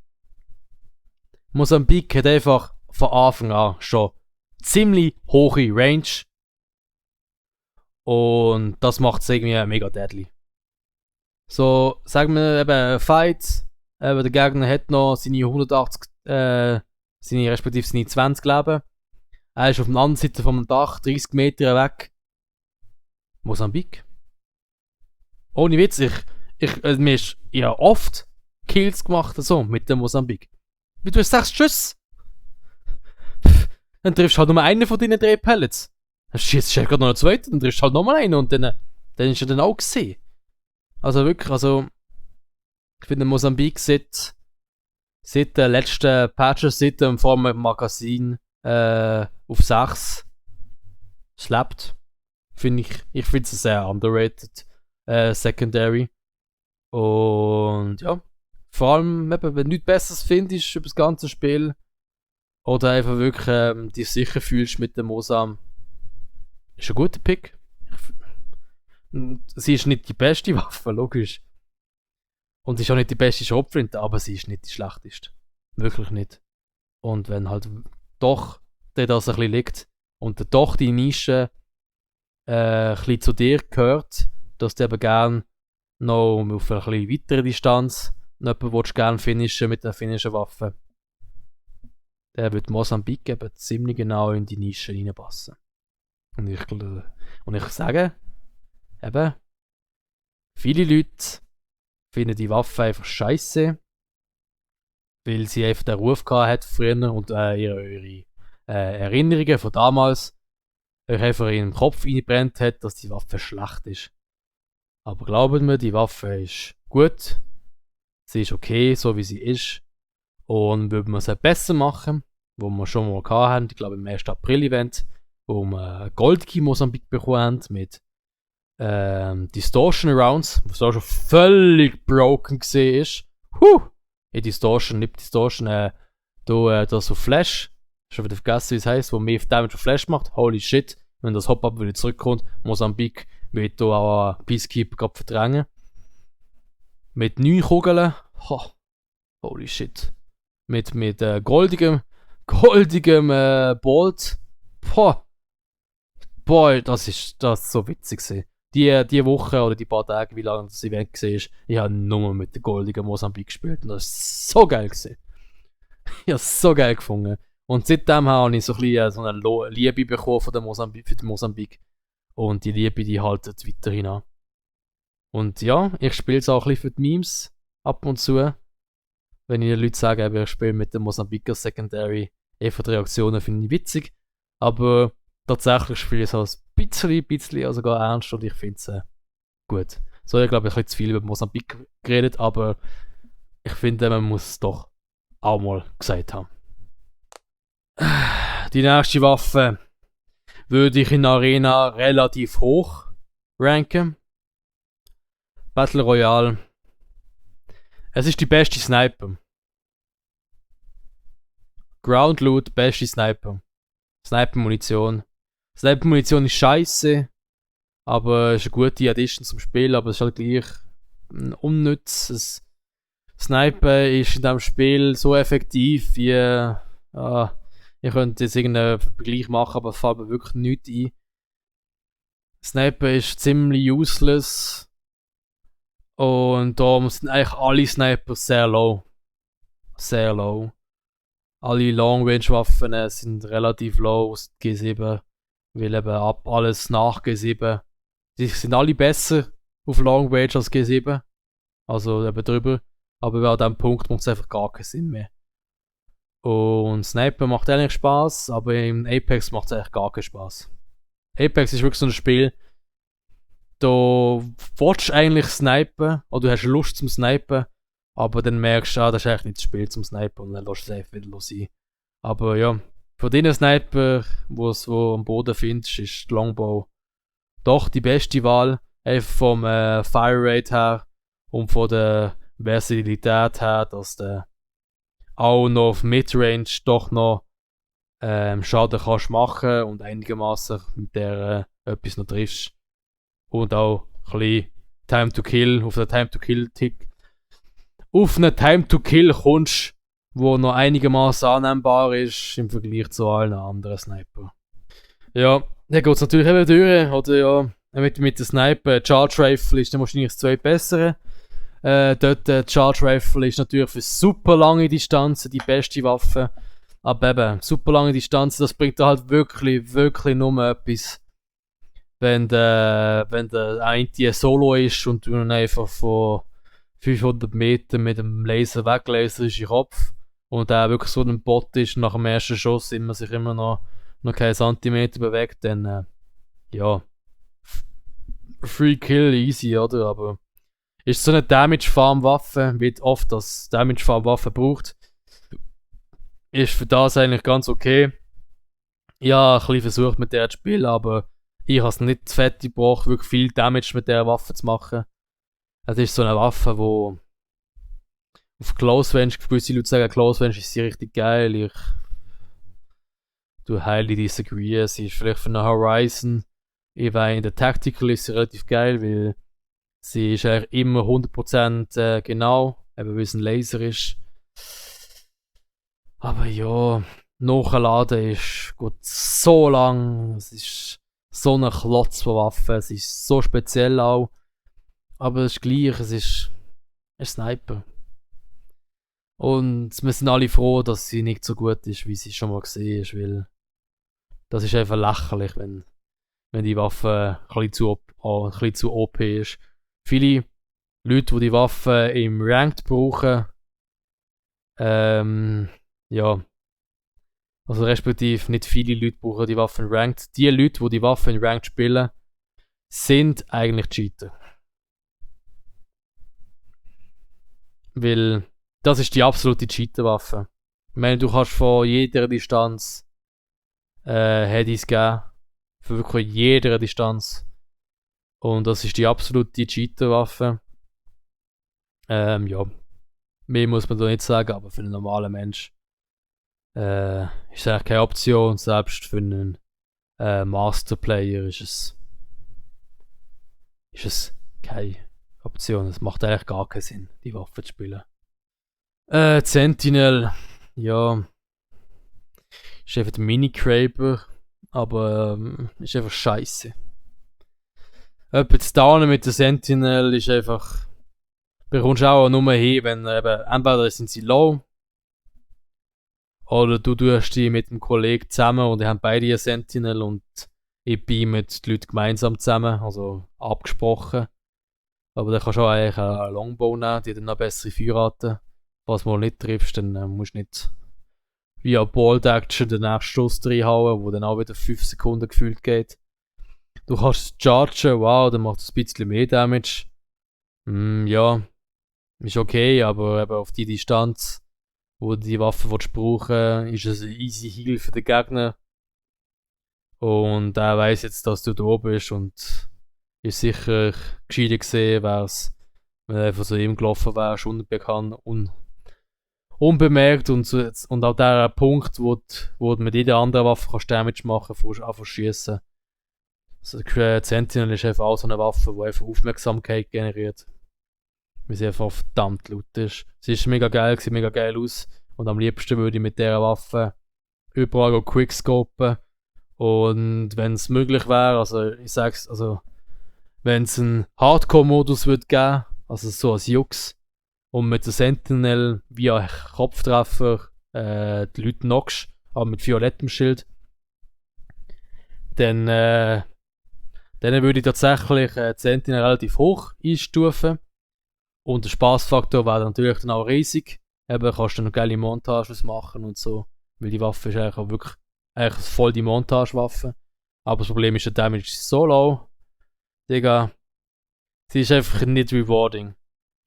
hat einfach von Anfang an schon ziemlich hohe Range. Und das macht es irgendwie mega deadly. So, sagen wir eben Fights. Der Gegner hat noch seine 180, respektive seine 20 Leben. Er ist auf der anderen Seite vom Dach, 30 Meter weg. Mosambik. Ohne Witz, mir ist ja oft Kills gemacht, so, mit dem Mosambik. Wie du hast 6 Schuss. Dann triffst du halt nur einen von deinen 3 Pellets. Dann schießt du gerade noch einen zweiten, dann triffst du halt nochmal einen und dann ist er dann auch gesehen. Also wirklich, ich finde Mosambik seit den letzten Patches, seit dem vor dem Magazin auf 6 schleppt. Ich finde es sehr underrated Secondary. Und ja, vor allem, eben, wenn du nichts Besseres findest über das ganze Spiel oder einfach wirklich dich sicher fühlst mit dem Mosam, ist ein guter Pick. Sie ist nicht die beste Waffe, logisch. Und sie ist auch nicht die beste Schrotflinte, aber sie ist nicht die schlechteste. Wirklich nicht. Und wenn halt doch das ein bisschen liegt und doch die Nische ein bisschen zu dir gehört, dass du eben gerne noch auf eine bisschen weitere Distanz jemanden willst gerne finishen mit der finnischen Waffe, der wird Mosambik eben ziemlich genau in die Nische reinpassen. Und ich sage, eben, viele Leute finden die Waffe einfach scheiße, weil sie einfach den Ruf gehabt hat früher und ihre Erinnerungen von damals euch einfach in den Kopf eingebrennt hat, dass die Waffe schlecht ist. Aber glaubt mir, die Waffe ist gut, sie ist okay, so wie sie ist. Und würde man es besser machen, wo wir schon mal gehabt haben, ich glaube im 1. April-Event, wo wir Goldkey Mosambik bekommen haben mit Distortion Rounds, was auch schon völlig broken gesehen ist. Distortion, nicht Distortion, da so Flash, schon wieder vergessen, wie es heisst, wo mehr Damage auf Flash macht. Holy shit, wenn das Hop-Up wieder zurückkommt, Mosambik wird da auch Peacekeeper gerade verdrängen. Mit 9 Kugeln, holy shit. Mit goldigem Bolt. Boy, das ist so witzig gewesen. Die Woche oder die paar Tage, wie lange das Event war, ich habe nur mit der goldigen Mosambik gespielt und das ist so geil gewesen. Ich habe es so geil gefunden. Und seitdem habe ich so ein bisschen so eine Liebe bekommen für den Mosambik. Und die Liebe, die haltet weiterhin an. Und ja, ich spiele es auch ein bisschen für die Memes ab und zu. Wenn ich den Leuten sage, ich spiele mit dem Mosambiker Secondary, einfach die Reaktionen finde ich witzig. Aber tatsächlich spiele ich es auch ein bisschen also sogar ernst und ich finde es gut. So, ich glaube, ich habe zu viel über Mosambik geredet, aber ich finde, man muss es doch auch mal gesagt haben. Die nächste Waffe würde ich in der Arena relativ hoch ranken. Battle Royale. Es ist die beste Sniper. Ground Loot, beste Sniper. Sniper-Munition. Sniper-Munition ist scheiße, aber es ist eine gute Addition zum Spiel, aber es ist halt gleich unnütz. Sniper ist in diesem Spiel so effektiv wie. Ich könnte jetzt irgendeinen Vergleich machen, aber es fällt mir wirklich nichts ein. Sniper ist ziemlich useless. Und da sind eigentlich alle Sniper sehr low. Sehr low. Alle Long-Range-Waffen sind relativ low aus G7. Weil eben alles nach G7. Die sind alle besser auf Long-Range als G7. Also eben drüber. Aber an diesem Punkt macht es einfach gar keinen Sinn mehr. Und Sniper macht eigentlich Spaß, aber im Apex macht es eigentlich gar keinen Spaß. Apex ist wirklich so ein Spiel, da willst du eigentlich snipen, oder du hast Lust zum Snipen, aber dann merkst du, das ist eigentlich nicht das Spiel zum Snipen und dann lässt du es einfach wieder sein. Aber ja, von den Sniper, wo du am Boden findest, ist die Longbow doch die beste Wahl. Einfach vom Fire Rate her und von der Versatilität her, dass du auch noch auf Midrange doch noch Schaden kannst machen und einigermaßen mit der etwas noch triffst. Und auch ein bisschen Time to Kill, auf einen Time to Kill kommst, wo noch einigermaßen annehmbar ist im Vergleich zu allen anderen Sniper. Ja, dann geht es natürlich eben durch, oder ja, mit der Sniper, Charge Rifle ist dann wahrscheinlich das zweitbessere. Dort Charge Rifle ist natürlich für super lange Distanzen die beste Waffe. Aber eben, super lange Distanzen, das bringt da halt wirklich nur etwas, wenn der eine Solo ist und du ihn einfach von 500 Metern mit dem Laser weglaserst in den Kopf und der wirklich so ein Bot ist, nach dem ersten Schuss immer sich immer noch keinen Zentimeter bewegt, dann ja, Free Kill easy, oder? Aber ist so eine Damage-Farm-Waffe, wie oft das Damage-Farm-Waffe braucht, ist für das eigentlich ganz okay. Ja, ein bisschen versucht mit der zu spielen, aber ich habe es nicht fertig gebracht, wirklich viel Damage mit der Waffe zu machen. Es ist so eine Waffe, wo auf Close Range, gewisse Leute sagen, Close Range ist sie richtig geil. Ich highly disagree. Sie ist vielleicht für eine Horizon. Ich weiß, in der Tactical ist sie relativ geil, weil sie ist eigentlich immer 100% genau, eben weil es ein Laser ist. Aber ja, nachladen ist gut so lang. Es ist so ein Klotz von Waffen. Es ist so speziell auch. Aber es ist gleich, es ist ein Sniper. Und wir sind alle froh, dass sie nicht so gut ist, wie sie schon mal gesehen ist, weil das ist einfach lächerlich, wenn die Waffe ein bisschen zu OP ist. Viele Leute, die die Waffe im Ranked brauchen, ja, also respektive nicht viele Leute brauchen die Waffe in Ranked. Die Leute, die die Waffe in Ranked spielen, sind eigentlich Cheater. Weil das ist die absolute Cheater-Waffe. Ich meine, du kannst von jeder Distanz Headies geben. Von wirklich jeder Distanz. Und das ist die absolute Cheater-Waffe. Ja. Mehr muss man da nicht sagen, aber für einen normalen Mensch ist es eigentlich keine Option. Selbst für einen Master-Player ist es keine Option. Es macht eigentlich gar keinen Sinn, die Waffe zu spielen. Sentinel, ja, ist einfach der Mini-Craper, aber ist einfach scheiße. Etwas Downen mit der Sentinel ist einfach, bekommst auch nur hin, wenn eben, entweder sind sie low, oder du tust die mit einem Kollegen zusammen und die haben beide eine Sentinel und ich bin mit den Leuten gemeinsam zusammen, also abgesprochen. Aber dann kannst du auch eigentlich einen Longbow nehmen, die dann noch bessere Feuerraten. Falls du mal nicht triffst, dann musst du nicht via Bolt Action den nächsten Schuss reinhauen, wo dann auch wieder 5 Sekunden gefühlt geht. Du kannst es chargen, wow, dann macht es ein bisschen mehr Damage. Ja, ist okay, aber eben auf die Distanz, wo du die Waffe brauchen willst, ist es ein easy Heal für den Gegner. Und er weiss jetzt, dass du da bist und ist sicher gescheiter gesehen, wär's, wenn du einfach so ihm gelaufen wärst, unbekannt, unbemerkt und auch der Punkt, wo du mit jeder anderen Waffe kannst Damage machen kannst, einfach schießen. Also die Sentinel ist einfach auch so eine Waffe, die einfach Aufmerksamkeit generiert. Weil sie einfach verdammt laut ist. Sie ist mega geil, sieht mega geil aus. Und am liebsten würde ich mit dieser Waffe überall quickscopen. Und wenn es möglich wäre, also ich sag's, also wenn es einen Hardcore-Modus würde geben, also so als Jux, und mit der Sentinel via Kopftreffer die Leute knockst, aber mit violettem Schild, dann würde ich tatsächlich die Sentinel relativ hoch einstufen. Und der Spaßfaktor wäre natürlich dann auch riesig. Eben kannst du dann geile Montages machen und so. Weil die Waffe ist eigentlich auch wirklich voll die Montagewaffe. Aber das Problem ist, der Damage ist so low. Digga, sie ist einfach nicht rewarding.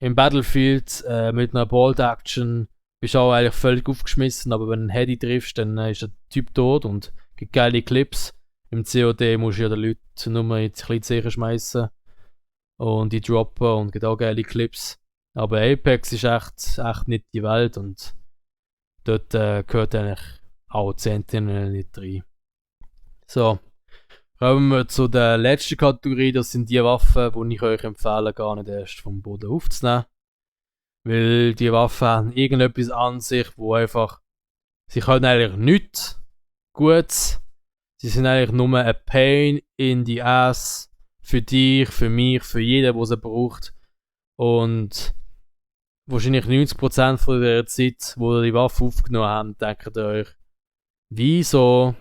Im Battlefield mit einer Bolt Action bist du auch eigentlich völlig aufgeschmissen, aber wenn du einen Heady triffst, dann ist der Typ tot und gibt geile Clips. Im COD musst du ja den Leuten nur in die Kleinzeichen schmeißen und die droppen und gibt auch geile Clips. Aber Apex ist echt nicht die Welt und dort gehört eigentlich auch Sentinel nicht rein. So, kommen wir zu der letzten Kategorie. Das sind die Waffen, die ich euch empfehle, gar nicht erst vom Boden aufzunehmen. Weil die Waffen haben irgendetwas an sich, wo einfach, sie können eigentlich nichts Gutes. Sie sind eigentlich nur ein Pain in the ass für dich, für mich, für jeden, der sie braucht. Und wahrscheinlich 90% von der Zeit, wo ihr die Waffe aufgenommen habt, denkt ihr euch, wieso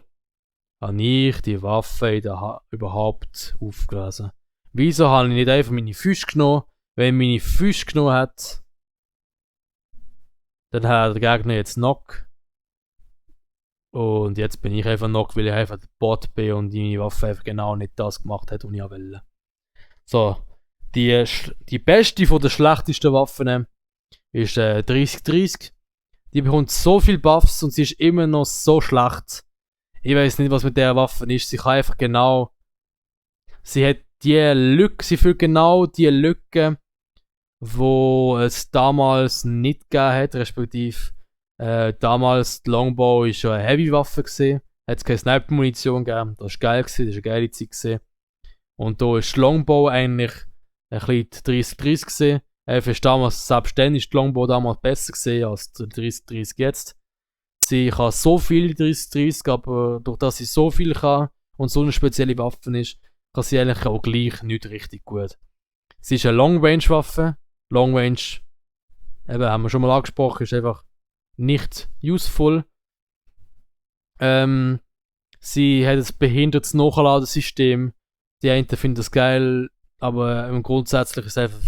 habe ich die Waffe überhaupt aufgelesen. Wieso habe ich nicht einfach meine Füße genommen? Wenn ich meine Füße genommen hätte, dann hat der Gegner jetzt Knock. Und jetzt bin ich einfach Knock, weil ich einfach der Bot bin und meine Waffe einfach genau nicht das gemacht hat, was ich wollte. So, die beste von den schlechtesten Waffen ist 3030. Die bekommt so viele Buffs und sie ist immer noch so schlecht. Ich weiß nicht, was mit der Waffe ist. Sie kann einfach genau. Sie hat die Lücke, sie füllt genau die Lücke, wo es damals nicht gegeben hat, respektive damals die Longbow ist schon eine Heavy-Waffe gesehen. Hat es keine Sniper-Munition gegeben. Das war geil gewesen, das war eine geile Zeit gewesen. Und da ist die Longbow eigentlich ein bisschen 30-30 gesehen. Ist damals, selbst dann ist die Longbow damals besser gesehen als die 30-30 jetzt. Sie kann so viel 30-30, aber durch das sie so viel kann und so eine spezielle Waffe ist, kann sie eigentlich auch gleich nicht richtig gut. Sie ist eine Long-Range-Waffe. Long-Range, eben, haben wir schon mal angesprochen, ist einfach nicht useful. Sie hat ein behindertes Nachladesystem. Die einen finden das geil, aber grundsätzlich ist es einfach,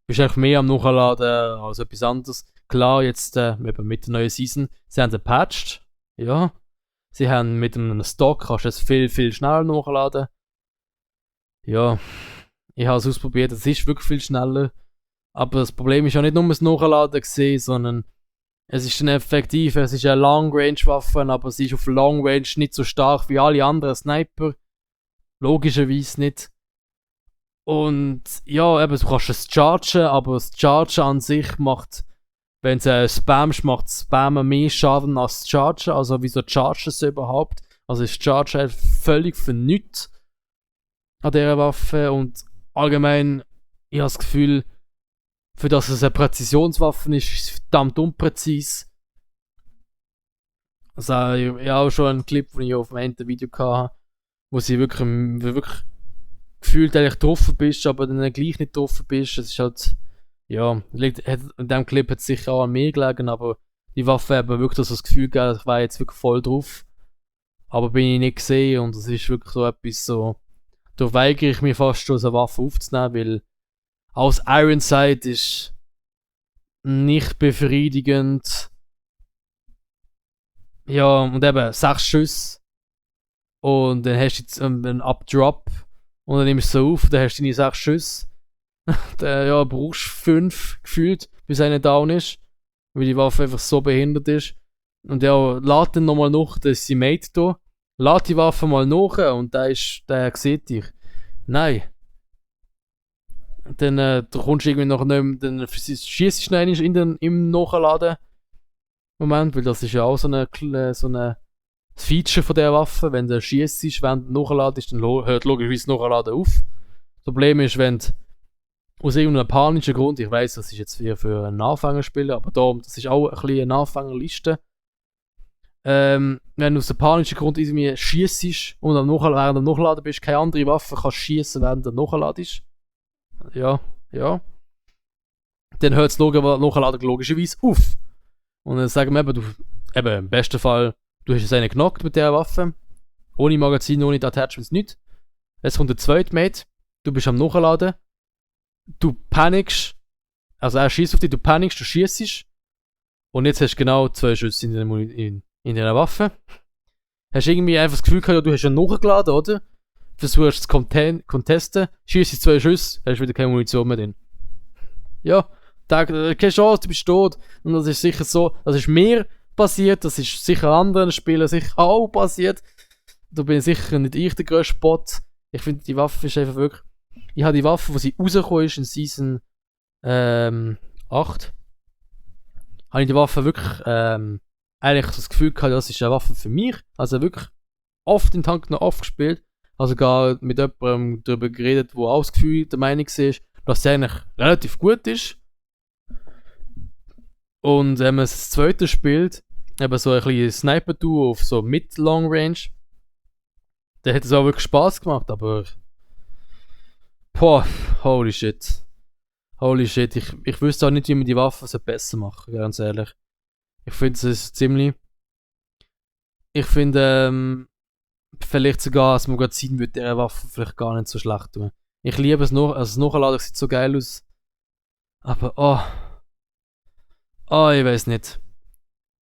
bist einfach mehr am Nachladen als etwas anderes. Klar, jetzt mit der neuen Season, sie haben gepatcht, ja. Sie haben mit einem Stock, kannst du es viel, viel schneller nachladen. Ja, ich habe es ausprobiert, es ist wirklich viel schneller. Aber das Problem ist ja nicht nur das Nachladen gesehen, sondern es ist dann effektiv, es ist eine Long-Range-Waffe, aber sie ist auf Long-Range nicht so stark wie alle anderen Sniper. Logischerweise nicht. Und ja, eben, du kannst es chargen, aber das Chargen an sich macht, wenn du spammst, macht Spammen mehr Schaden als das Chargen. Also wieso chargen sie überhaupt? Also ist Chargen völlig für nichts an dieser Waffe. Und allgemein, ich habe das Gefühl, für das es eine Präzisionswaffe ist, ist es verdammt unpräzise. Also ich habe auch schon einen Clip, den ich auf dem Ende Video hatte, wo sie wirklich gefühlt eigentlich getroffen bist, aber dann gleich nicht getroffen bist. Es ist halt, ja, in diesem Clip hat es sicher auch an mir gelegen, aber die Waffe hat mir wirklich so das Gefühl gegeben, ich war jetzt wirklich voll drauf. Aber bin ich nicht gesehen und es ist wirklich so etwas so, da weigere ich mich fast schon, so eine Waffe aufzunehmen, weil aus Ironside ist nicht befriedigend. Ja, und eben 6 Schüsse. Und dann hast du jetzt einen Updrop. Und dann nimmst du so auf, dann hast du deine 6 Schüsse. Dann ja, brauchst du 5 gefühlt, bis einer down ist. Weil die Waffe einfach so behindert ist. Und ja, lad dann nochmal nach, da ist sein Mate da. Lad die Waffe mal nach und der sieht dich. Nein. Dann du kommst irgendwie noch nicht mehr, dann schießt du schnell im Nachladen. Moment, weil das ist ja auch so eine Feature von dieser Waffe. Wenn du schießt, während du nachladest, dann hört logischerweise das Nachladen auf. Das Problem ist, wenn du aus irgendeinem panischen Grund, ich weiss, das ist jetzt für einen Anfängerspieler, aber das ist auch ein bisschen eine Anfängerliste. Wenn du aus dem panischen Grund irgendwie schießt und während du Nachladen bist, keine andere Waffe kannst schießen, während du nachladest. Ja. Dann hört das Nachladen logischerweise auf. Und dann sagen wir eben, im besten Fall, du hast es einen genockt mit dieser Waffe. Ohne Magazin, ohne Attachments, nichts. Jetzt kommt der zweite Mate. Du bist am Nachladen. Du panikst. Also er schießt auf dich, du panikst, du schießt. Und jetzt hast du genau 2 Schüsse in deiner Waffe. Hast irgendwie einfach das Gefühl gehabt, du hast ja nachgeladen, oder? Versuchst es zu contesten, schießt 2 Schüsse, hast wieder keine Munition mehr drin. Ja, keine Chance, du bist tot. Und das ist sicher so, das ist mir passiert, das ist sicher anderen Spielern sicher auch passiert. Da bin ich sicher nicht ich der grösste Bot. Ich finde, die Waffe ist einfach wirklich. Ich habe die Waffe, wo sie rausgekommen ist in Season 8, habe ich die Waffe wirklich eigentlich das Gefühl gehabt, das ist eine Waffe für mich. Also wirklich oft den Tank noch aufgespielt. Also gar mit jemandem darüber geredet, wo auch das Gefühl der Meinung ist, dass sie eigentlich relativ gut ist. Und wenn man das zweite spielt, eben so ein bisschen Sniper-Duo auf so Mid-Long-Range, dann hat es auch wirklich Spaß gemacht, aber boah, holy shit. Ich wüsste auch nicht, wie man die Waffen besser machen, ganz ehrlich. Ich finde es ziemlich. Ich finde, vielleicht sogar das Magazin würde dieser Waffe vielleicht gar nicht so schlecht tun. Ich liebe es noch, also das Nachladen sieht so geil aus. Aber ich weiß nicht.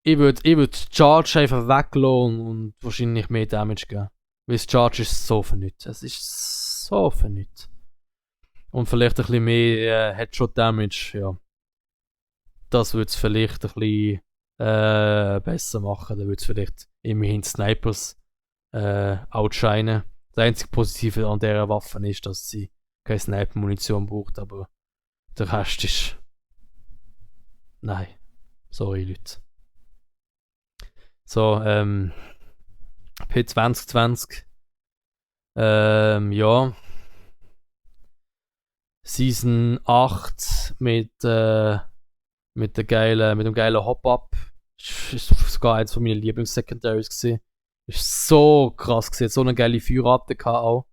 Ich würd Charge einfach weglassen und wahrscheinlich mehr Damage geben. Weil das Charge ist so vernünftig. Es ist so vernünftig. Und vielleicht ein bisschen mehr Headshot Damage, ja. Das würde es vielleicht ein bisschen besser machen. Dann würde es vielleicht immerhin Snipers outshinen. Das einzige Positive an dieser Waffe ist, dass sie keine Sniper-Munition braucht, aber der Rest ist... Nein. Sorry, Leute. So, P2020. Ja. Season 8 mit dem geilen Hop-Up. Ist sogar eins von meinen Lieblings-Secondaries gewesen. Ist so krass gewesen. So eine geile Feuerrate auch.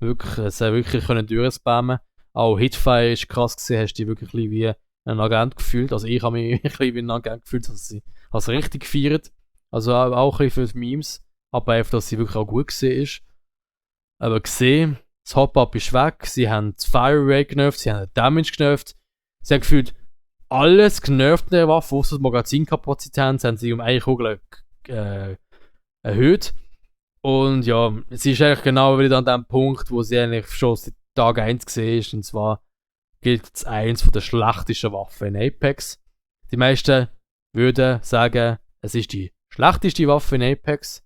Wirklich, es hat wirklich können durchspammen. Auch Hitfire ist krass gewesen. Hast du dich wirklich wie ein Agent gefühlt. Also ich habe mich wirklich wie ein Agent gefühlt. Also ich habe es richtig gefeiert. Also auch ein bisschen für die Memes. Aber einfach, dass sie wirklich auch gut gesehen ist. Aber gesehen, das Hop-Up ist weg. Sie haben das Fire Rate genervt. Sie haben den Damage genervt. Sie haben gefühlt alles genervt in der Waffe, außer die Magazinkapazität, haben sie um eine Kugel erhöht. Und ja, sie ist eigentlich genau wieder an dem Punkt, wo sie eigentlich schon seit Tag 1 gesehen ist. Und zwar gilt es eins von der schlechtesten Waffen in Apex. Die meisten würden sagen, es ist die schlechteste Waffe in Apex.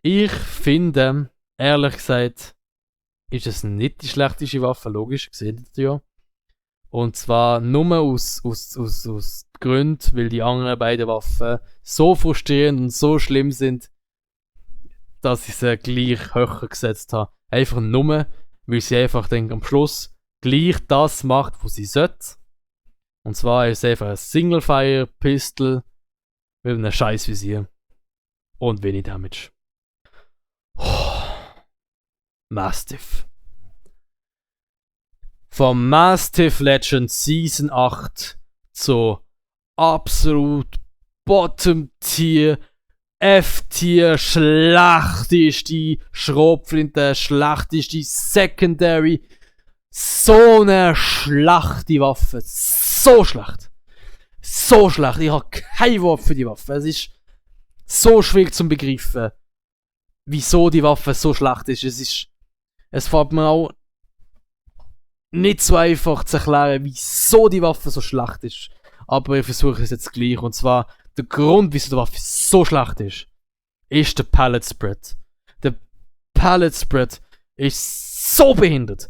Ich finde, ehrlich gesagt, ist es nicht die schlechteste Waffe, logisch, seht ihr ja. Und zwar nur aus Gründen, weil die anderen beiden Waffen so frustrierend und so schlimm sind, dass ich sie gleich höher gesetzt habe. Einfach nur, weil sie einfach dann am Schluss gleich das macht, was sie sollte. Und zwar ist es einfach ein Single-Fire-Pistol mit einem scheiß Visier. Und wenig Damage. Mastiff. Vom Mastiff Legend Season 8 zu absolut Bottom-Tier, F-Tier, schlechteste Schrotflinte, schlechteste Secondary. So eine schlechte Waffe. So schlecht. So schlecht. Ich habe kein Wort für die Waffe. Es ist so schwierig zu begreifen, wieso die Waffe so schlecht ist. Es fällt mir auch nicht so einfach zu erklären, wieso die Waffe so schlecht ist. Aber ich versuche es jetzt gleich. Und zwar, der Grund, wieso die Waffe so schlecht ist der Pallet Spread. Der Pallet Spread ist so behindert.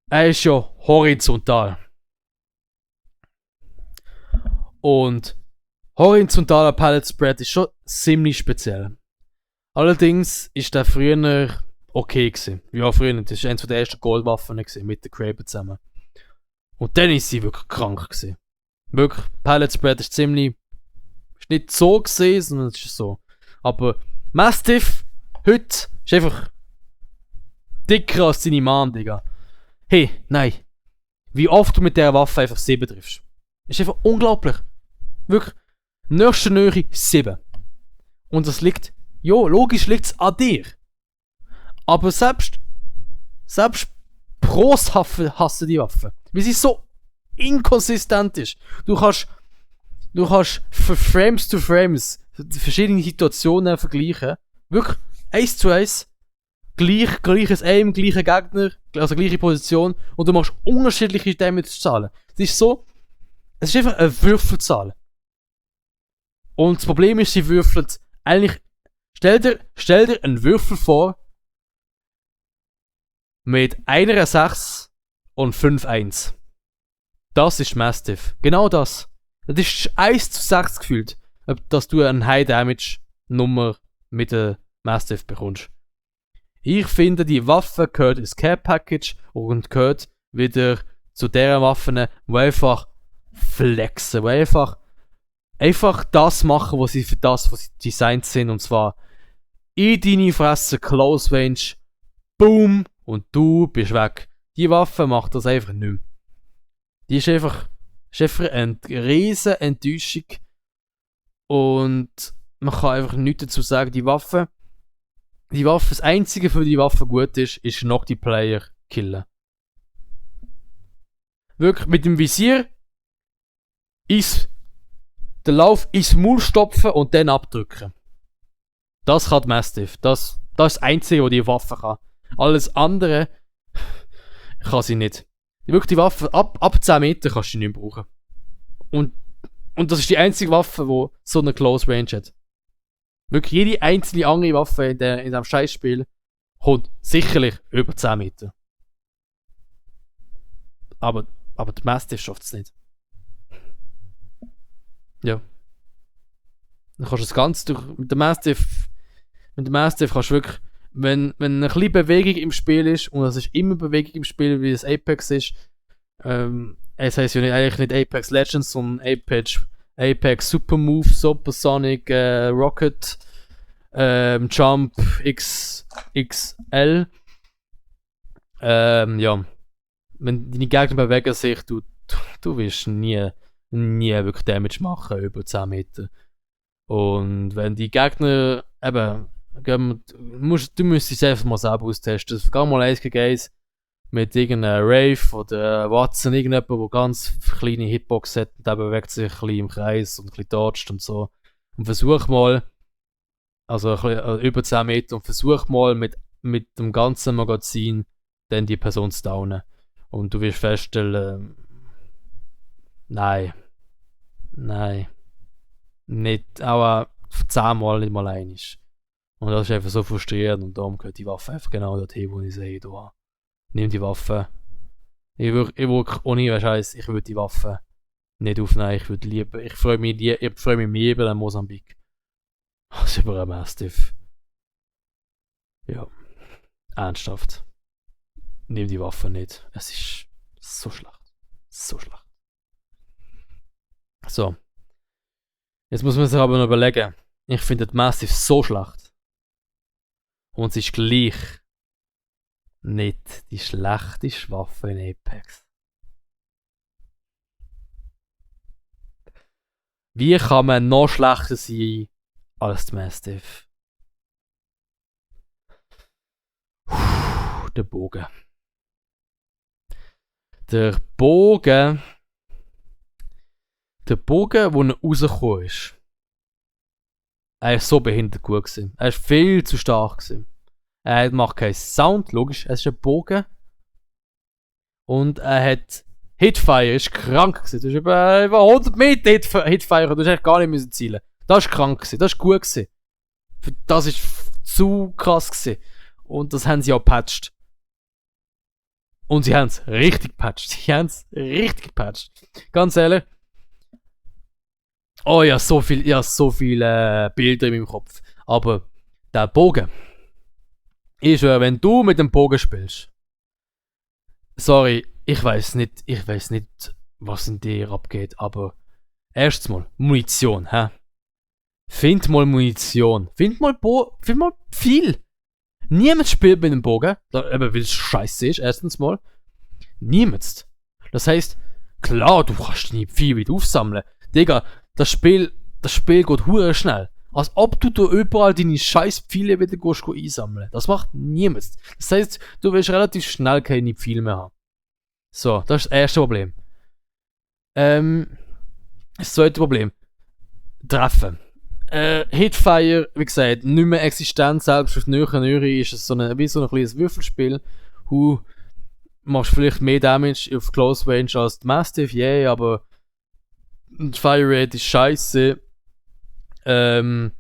Er ist ja horizontal. Und horizontaler Pallet Spread ist schon ziemlich speziell. Allerdings ist der früher okay gewesen. Ja, früher, das war eines der ersten Goldwaffen gewesen, mit der Kraber zusammen. Und dann ist sie wirklich krank gewesen. Wirklich, Pallet Spread ist ziemlich... ist nicht so gesehen, sondern es ist so. Aber Mastiff, heute, ist einfach dicker als seine Mann, Digga. Hey, nein. Wie oft du mit dieser Waffe einfach 7 triffst. Ist einfach unglaublich. Wirklich. Nächste Nähe 7. Und das liegt... Jo, logisch liegt es an dir. Aber selbst Pros hassen die Waffe. Weil sie so inkonsistent ist. Du kannst für Frames to Frames verschiedene Situationen vergleichen. Wirklich 1 zu 1. Gleiches Aim, gleicher Gegner, also gleiche Position. Und du machst unterschiedliche Damage-Zahlen. Es ist einfach eine Würfelzahl. Und das Problem ist, sie würfelt eigentlich... Stell dir einen Würfel vor mit einer 6 und 5 1. Das ist Mastiff. Genau das. Das ist 1 zu 6 gefühlt, dass du eine High Damage Nummer mit der Mastiff bekommst. Ich finde, die Waffe gehört ins Care Package und gehört wieder zu deren Waffen, die einfach flexen, die einfach das machen, was sie für das, was sie designt sind, und zwar in deine Fresse, Close Range, boom, und du bist weg. Die Waffe macht das einfach nicht mehr. Die ist einfach eine riesen Enttäuschung. Und man kann einfach nichts dazu sagen. Die Waffe, das Einzige für die Waffe gut ist noch die Player killen. Wirklich mit dem Visier den Lauf ins Maul stopfen und dann abdrücken. Das kann die Mastiff. Das ist das Einzige, was die Waffe kann. Alles andere kann sie nicht. Wirklich die Waffe ab 10 Meter kannst du nicht mehr brauchen. Und das ist die einzige Waffe, die so eine Close Range hat. Wirklich jede einzelne andere Waffe in diesem Scheißspiel kommt sicherlich über 10 Meter. Aber der Mastiff schafft es nicht. Ja. Dann kannst du das Ganze durch. Mit dem Mastiff kannst du wirklich, wenn ein bisschen Bewegung im Spiel ist, und es ist immer Bewegung im Spiel, wie das Apex ist, es heisst ja eigentlich nicht Apex Legends, sondern Apex Super Move, Supersonic, Rocket, Jump XL. Ja. Wenn deine Gegner bewegen sich, du wirst nie wirklich Damage machen über 10 Meter. Und wenn die Gegner eben, du müsstest einfach mal selber austesten. Geh mal 1 gegen 1 mit irgendeinem Rave oder Watson, irgendjemand, der ganz kleine Hitbox hat und der bewegt sich ein bisschen im Kreis und ein bisschen dodgt und so. Und versuch mal, also über 10 Meter, und versuch mal mit dem ganzen Magazin dann die Person zu downen. Und du wirst feststellen, nein, nicht, auch 10 Mal nicht mal einig. Und das ist einfach so frustrierend, und darum gehört die Waffe einfach genau dorthin, wo ich sehe, da. Nimm die Waffe. Ich würde ohne Scheiß, ich würde die Waffe nicht aufnehmen. Ich freue mich mehr über den Mosambik als über einen Mastiff. Ja, ernsthaft. Nimm die Waffe nicht. Es ist so schlecht. So schlecht. So. Jetzt muss man sich aber noch überlegen. Ich finde die Mastiff so schlecht. Und sie ist gleich nicht die schlechteste Waffe in Apex. Wie kann man noch schlechter sein als die Mastiff? Der Bogen. Der Bogen, der rausgekommen ist, er ist so behindert gut gewesen. Er ist viel zu stark gewesen. Er macht keinen Sound, logisch, es ist ein Bogen. Und er hat Hitfire, ist krank gewesen. Du hast über 100 Meter Hitfire, du hast echt gar nicht müssen zielen. Das ist krank gewesen, das ist gut gewesen. Das ist zu krass gewesen. Und das haben sie auch gepatcht. Und sie haben es richtig gepatcht. Ganz ehrlich. Oh ja, so viele Bilder in meinem Kopf. Aber der Bogen ist, wenn du mit dem Bogen spielst. Sorry, ich weiß nicht, was in dir abgeht, aber erstens mal Munition, hä? Find mal Munition. Find mal viel. Niemand spielt mit dem Bogen, weil es scheiße ist, erstens mal. Niemand. Das heisst, klar, du kannst nicht viel wieder aufsammeln. Digga, das Spiel geht hure schnell. Als ob du da überall deine scheiß Pfeile wieder einsammeln. Das macht niemand. Das heisst, du wirst relativ schnell keine Pfeile mehr haben. So, das ist das erste Problem. Das zweite Problem. Treffen. Hitfire, wie gesagt, nicht mehr existent, selbst auf Nöri ist es wie so ein kleines Würfelspiel. Du machst vielleicht mehr Damage auf Close Range als die Mastiff, aber die Fire Rate ist scheiße. Die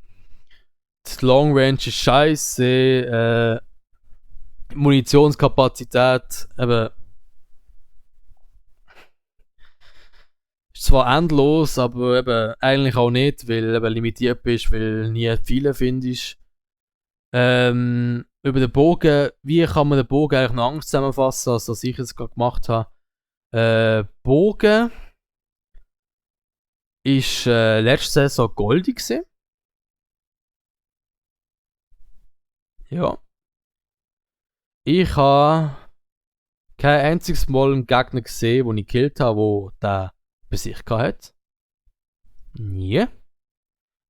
Long Range ist scheiße. Munitionskapazität, ist zwar endlos, aber eben eigentlich auch nicht, weil du limitiert bist, weil nie viele findest. Über den Bogen, wie kann man den Bogen eigentlich noch Angst zusammenfassen, als das ich jetzt gerade gemacht habe? Bogen ist letzte Saison goldig gewesen. Ja. Ich habe kein einziges Mal einen Gegner gesehen, den ich gekillt habe, der bei sich hat. Nie.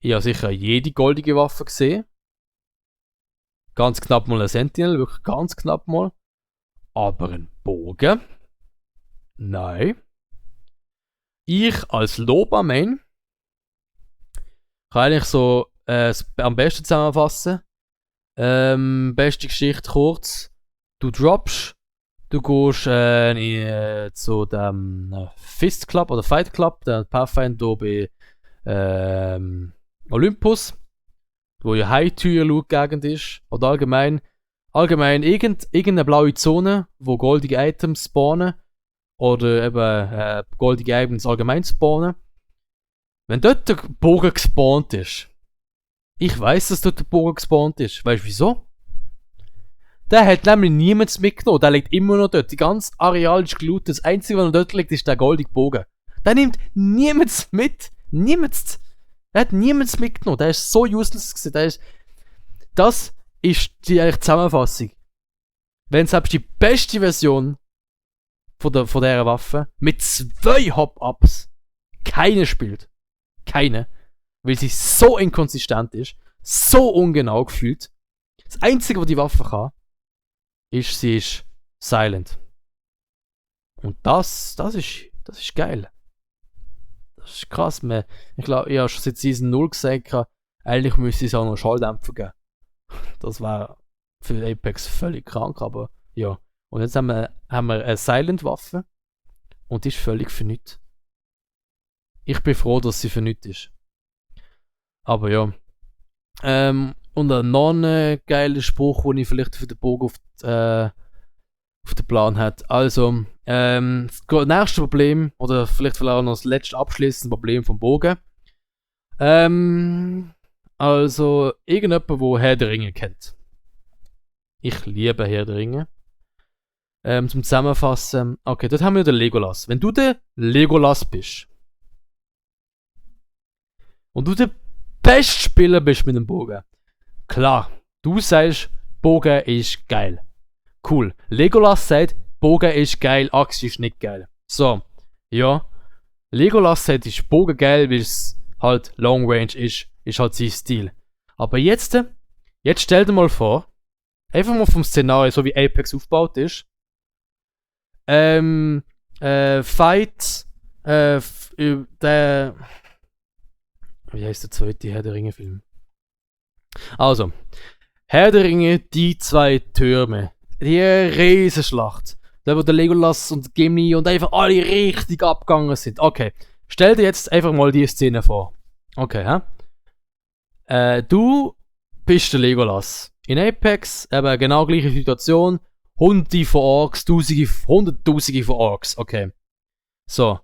Ich habe sicher jede goldige Waffe gesehen. Ganz knapp mal ein Sentinel, wirklich ganz knapp mal. Aber ein Bogen? Nein. Ich als Loba-Main kann eigentlich so am besten zusammenfassen. Beste Geschichte kurz. Du droppst, du gehst zu dem Fist Club oder Fight Club, der Pathfinder bei Olympus, wo ja High-Tier-Loot-Gegend ist. Oder allgemein irgendeine blaue Zone, wo goldige Items spawnen. Oder eben goldige Items allgemein spawnen. Wenn dort der Bogen gespawnt ist, ich weiss, dass dort der Bogen gespawnt ist. Weißt du wieso? Der hat nämlich niemand mitgenommen. Der liegt immer noch dort. Die ganze Areal ist gelootet. Das Einzige, was noch dort liegt, ist der goldige Bogen. Der nimmt niemand mit. Niemand. Der hat niemand mitgenommen. Der ist so useless gewesen. Das ist die eigentlich Zusammenfassung. Wenn selbst die beste Version von dieser Waffe mit 2 Hop-Ups keine spielt. Keine. Weil sie so inkonsistent ist, so ungenau gefühlt. Das Einzige, was die Waffe kann, ist, sie ist silent. Und das ist geil. Das ist krass. Ich glaube, ich habe schon seit Season 0 gesagt, eigentlich müsste es auch noch Schalldämpfer geben. Das wäre für Apex völlig krank, aber ja. Und jetzt haben wir eine Silent-Waffe und die ist völlig für nichts. Ich bin froh, dass sie für nichts ist. Aber ja. Und ein non-geiler Spruch, den ich vielleicht für den Bogen auf den Plan hat. Also, das nächste Problem, oder vielleicht auch noch das letzte abschließende Problem vom Bogen. Also, irgendjemand, der Herr der Ringe kennt. Ich liebe Herr der Ringe. Zum Zusammenfassen. Okay, dort haben wir den Legolas. Wenn du der Legolas bist und du der beste Spieler bist mit dem Bogen, klar, du sagst, Bogen ist geil. Cool. Legolas sagt, Bogen ist geil, Axt ist nicht geil. So, ja. Legolas sagt, ist Bogen geil, weil es halt Long Range ist halt sein Stil. Aber jetzt stell dir mal vor, einfach mal vom Szenario, so wie Apex aufgebaut ist, Fight, wie heißt der zweite Herr der Ringe Film? Also, Herr der Ringe, die 2 Türme, die Riesenschlacht, da wo der Legolas und Gimli und einfach alle richtig abgegangen sind. Okay, stell dir jetzt einfach mal die Szene vor. Okay, hä? Du bist der Legolas. In Apex, eben genau gleiche Situation. Hunderte von Orks, Hunderttausende von Orks, okay. So.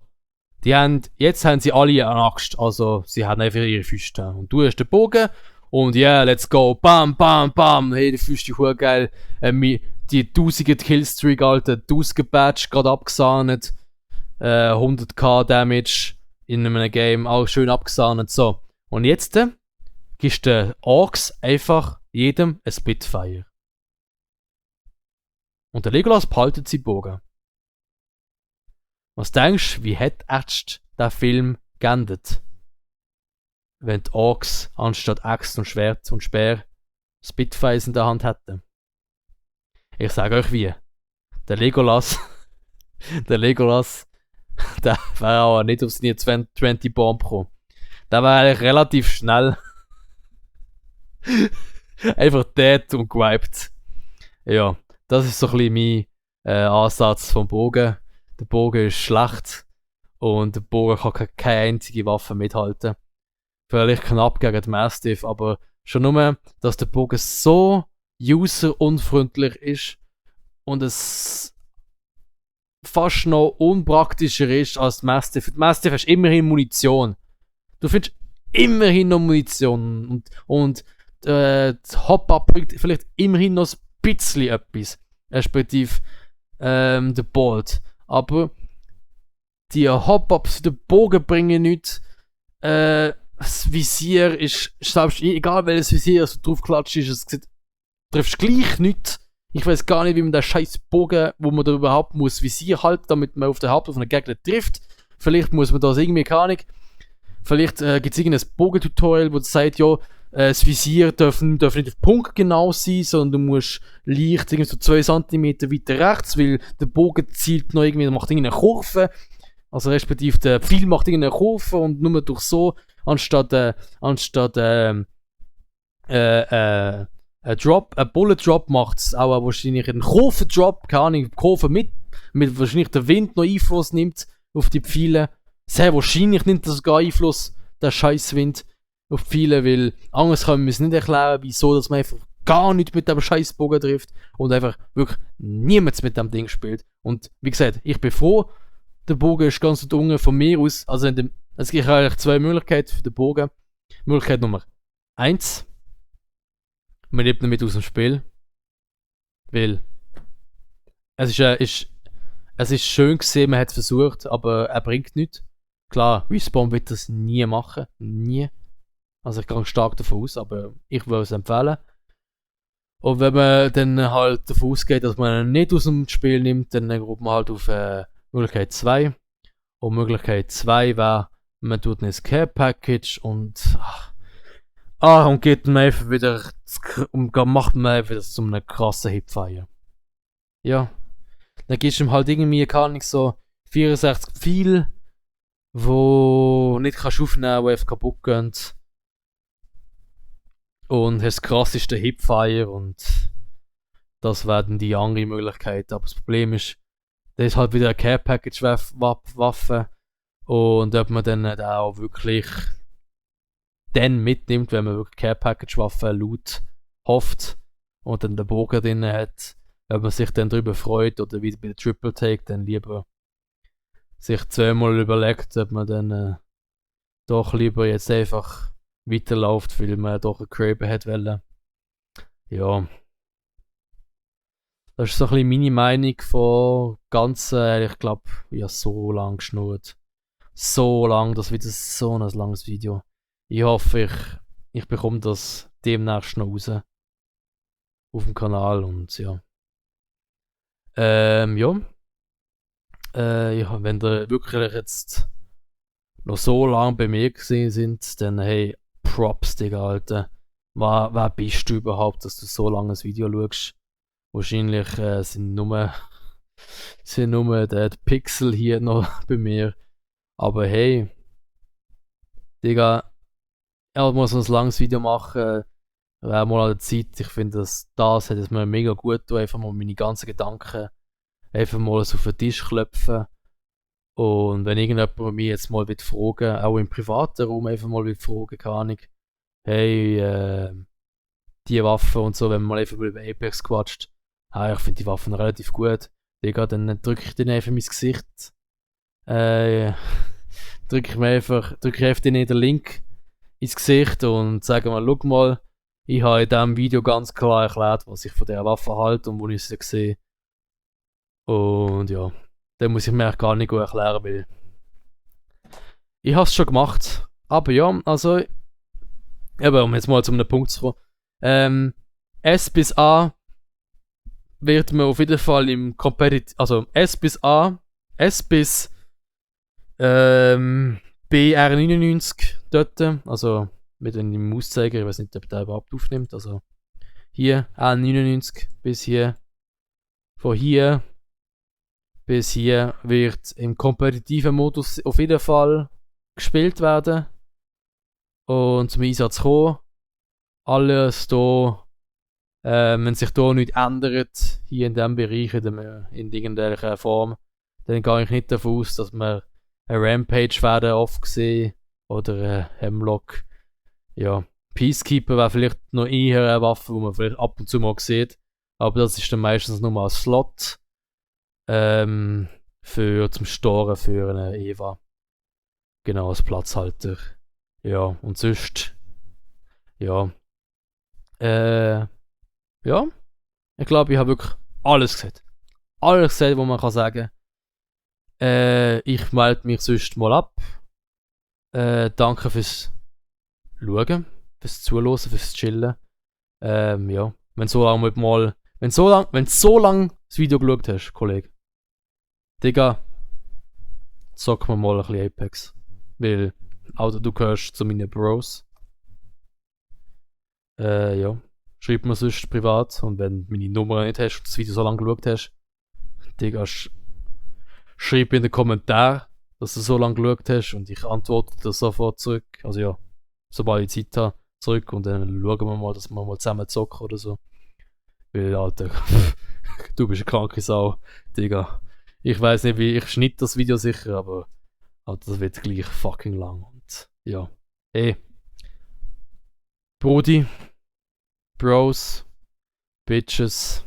Jetzt haben sie alle eine Axt, also sie haben einfach ihre Füße. Und du hast den Bogen und ja, let's go, bam, bam, bam, hey, die Füße sind geil. Die 1000er Killstreak, Alter, 1000er Badge, gerade abgesahnet. 100k Damage in einem Game, auch schön abgesahnet, so. Und jetzt gibst du Orks einfach jedem ein Spitfire. Und der Legolas behaltet seinen Bogen. Was denkst du, wie hätte erst der Film geendet? Wenn die Orks anstatt Axt und Schwert und Speer Spitfires in der Hand hätten? Ich sage euch wie. Der Legolas, der wäre auch nicht auf seine 20 Bomb gekommen. Der wäre eigentlich relativ schnell einfach dead und gewiped. Ja. Das ist so ein bisschen mein Ansatz vom Bogen. Der Bogen ist schlecht und der Bogen kann keine einzige Waffe mithalten. Völlig knapp gegen den Mastiff, aber schon nur, dass der Bogen so user-unfreundlich ist und es fast noch unpraktischer ist als der Mastiff. Der Mastiff hast immerhin Munition. Du findest immerhin noch Munition und das Hop-Up bringt vielleicht immerhin noch ein bisschen etwas, respektive der Bolt. Aber die Hop-Ups, der Bogen bringen nichts. Das Visier ist, selbst egal welches Visier du draufklatscht, es triffst gleich nichts. Ich weiß gar nicht, wie man den scheiß Bogen, wo man da überhaupt muss Visier halten, damit man auf der Haupt auf einen Gegner trifft. Vielleicht muss man das irgendwie, keine Ahnung, Vielleicht gibt es irgendein Bogentutorial, wo sagt, ja, das Visier darf nicht auf Punkt genau sein, sondern du musst leicht irgendwie so 2 cm weiter rechts, weil der Bogen zielt noch irgendwie, macht irgendeine Kurve. Also respektive der Pfeil macht irgendeine Kurve und nur durch so, anstatt ein Bullet Drop macht es auch wahrscheinlich einen Kurven Drop, keine Ahnung, Kurve mit wahrscheinlich der Wind noch Einfluss nimmt auf die Pfeile. Sehr wahrscheinlich nimmt das sogar Einfluss, der scheiß Wind, auf die Pfeile, weil anders können wir es nicht erklären, wieso, dass man einfach gar nichts mit dem scheiß Bogen trifft und einfach wirklich niemand mit dem Ding spielt. Und wie gesagt, ich bin froh, der Bogen ist ganz unten von mir aus, also es gibt eigentlich 2 Möglichkeiten für den Bogen. Möglichkeit Nummer 1, man nimmt ihn mit aus dem Spiel, weil es ist schön gesehen, man hat es versucht, aber er bringt nichts. Klar, Respawn wird das nie machen, nie. Also ich gehe stark davon aus, aber ich würde es empfehlen. Und wenn man dann halt davon ausgeht, dass man ihn nicht aus dem Spiel nimmt, dann kommt man halt auf Möglichkeit 2. Und Möglichkeit 2 wäre, man tut ein Care Package und und geht dann einfach wieder und macht man einfach das zu einem krassen Hipfire. Ja. Dann gibst du ihm halt irgendwie, kann ich so 64 Pfeile, wo nicht kannst aufnehmen, die einfach kaputt gehen. Und hast das krasseste Hipfire und das werden die andere Möglichkeit. Aber das Problem ist, das ist halt wieder eine Care Package Waffe und ob man dann nicht auch wirklich dann mitnimmt, wenn man wirklich Care Package Waffe laut hofft und dann den Bogen drin hat, ob man sich dann darüber freut oder wie bei der Triple Take dann lieber sich 2-mal überlegt, ob man dann doch lieber jetzt einfach weiterläuft, weil man doch einen Graben hat wollen. Ja. Das ist so ein bisschen meine Meinung von ganzen, ich glaube, ich habe so lange geschnurrt. So lang, das wird so ein langes Video. Ich hoffe, ich bekomme das demnächst noch raus. Auf dem Kanal und ja. Ja. Ja, wenn ihr wirklich jetzt noch so lange bei mir gesehen sind, dann hey, Props, Digga, Alter. Wer bist du überhaupt, dass du so lange ein Video schaust? Wahrscheinlich sind nur die Pixel hier noch bei mir. Aber hey, Digga, ich muss so ein langes Video machen. Wäre mal an der Zeit. Ich finde, das hat es mir mega gut getan. Einfach mal meine ganzen Gedanken einfach mal so auf den Tisch klopfen. Und wenn irgendjemand mich jetzt mal fragen, auch im privaten Raum einfach mal fragen, keine Ahnung, hey, die Waffen und so, wenn man mal einfach über Apex quatscht, ich finde die Waffen relativ gut. Digga, dann drücke ich den einfach in mein Gesicht. Drücke ich einfach den Link ins Gesicht und sage mal, schau mal, ich habe in diesem Video ganz klar erklärt, was ich von dieser Waffe halte und wo ich sie sehe. Und ja, dann muss ich mir auch gar nicht erklären, weil ich habe es schon gemacht. Aber ja, also, eben, um jetzt mal zu einem Punkt zu kommen. S bis A wird man auf jeden Fall im Competitive, also S bis BR99 dort, also mit einem Mauszeiger, ich weiß nicht, ob der überhaupt aufnimmt, also hier A99 bis hier, von hier bis hier wird im kompetitiven Modus auf jeden Fall gespielt werden und zum Einsatz kommen. Alles hier, wenn sich hier nichts ändert, hier in diesem Bereich, in irgendeiner Form, dann gehe ich nicht davon aus, dass wir eine Rampage werden oft sehen oder ein Hemlock. Ja, Peacekeeper wäre vielleicht noch eher eine Waffe, die man vielleicht ab und zu mal sieht, aber das ist dann meistens nur mal ein Slot zum Storen für eine Eva. Genau, als Platzhalter. Ja, und sonst ja. Ja. Ich glaube, ich habe wirklich alles gesagt. Alles gesagt, was man kann sagen. Ich melde mich sonst mal ab. Danke fürs Schauen, fürs Zuhören, fürs Chillen. Ja. Wenn so lang das Video geschaut hast, Kollege. Digga, zocken wir mal ein bisschen Apex. Weil Also du gehörst zu meinen Bros. Ja. Schreib mir sonst privat und wenn du meine Nummer nicht hast und das Video so lange geschaut hast, Digga, schreib in den Kommentar, dass du so lange geschaut hast und ich antworte dir sofort zurück. Also ja, sobald ich Zeit habe, zurück und dann schauen wir mal, dass wir mal zusammen zocken oder so. Weil, Alter, du bist eine kranke Sau, Digga. Ich weiß nicht, wie ich schnitt das Video sicher, aber Alter, das wird gleich fucking lang. Und ja. Ey. Brudi, Bros, Bitches.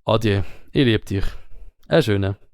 Adieu. Ich liebe dich. Einen schönen.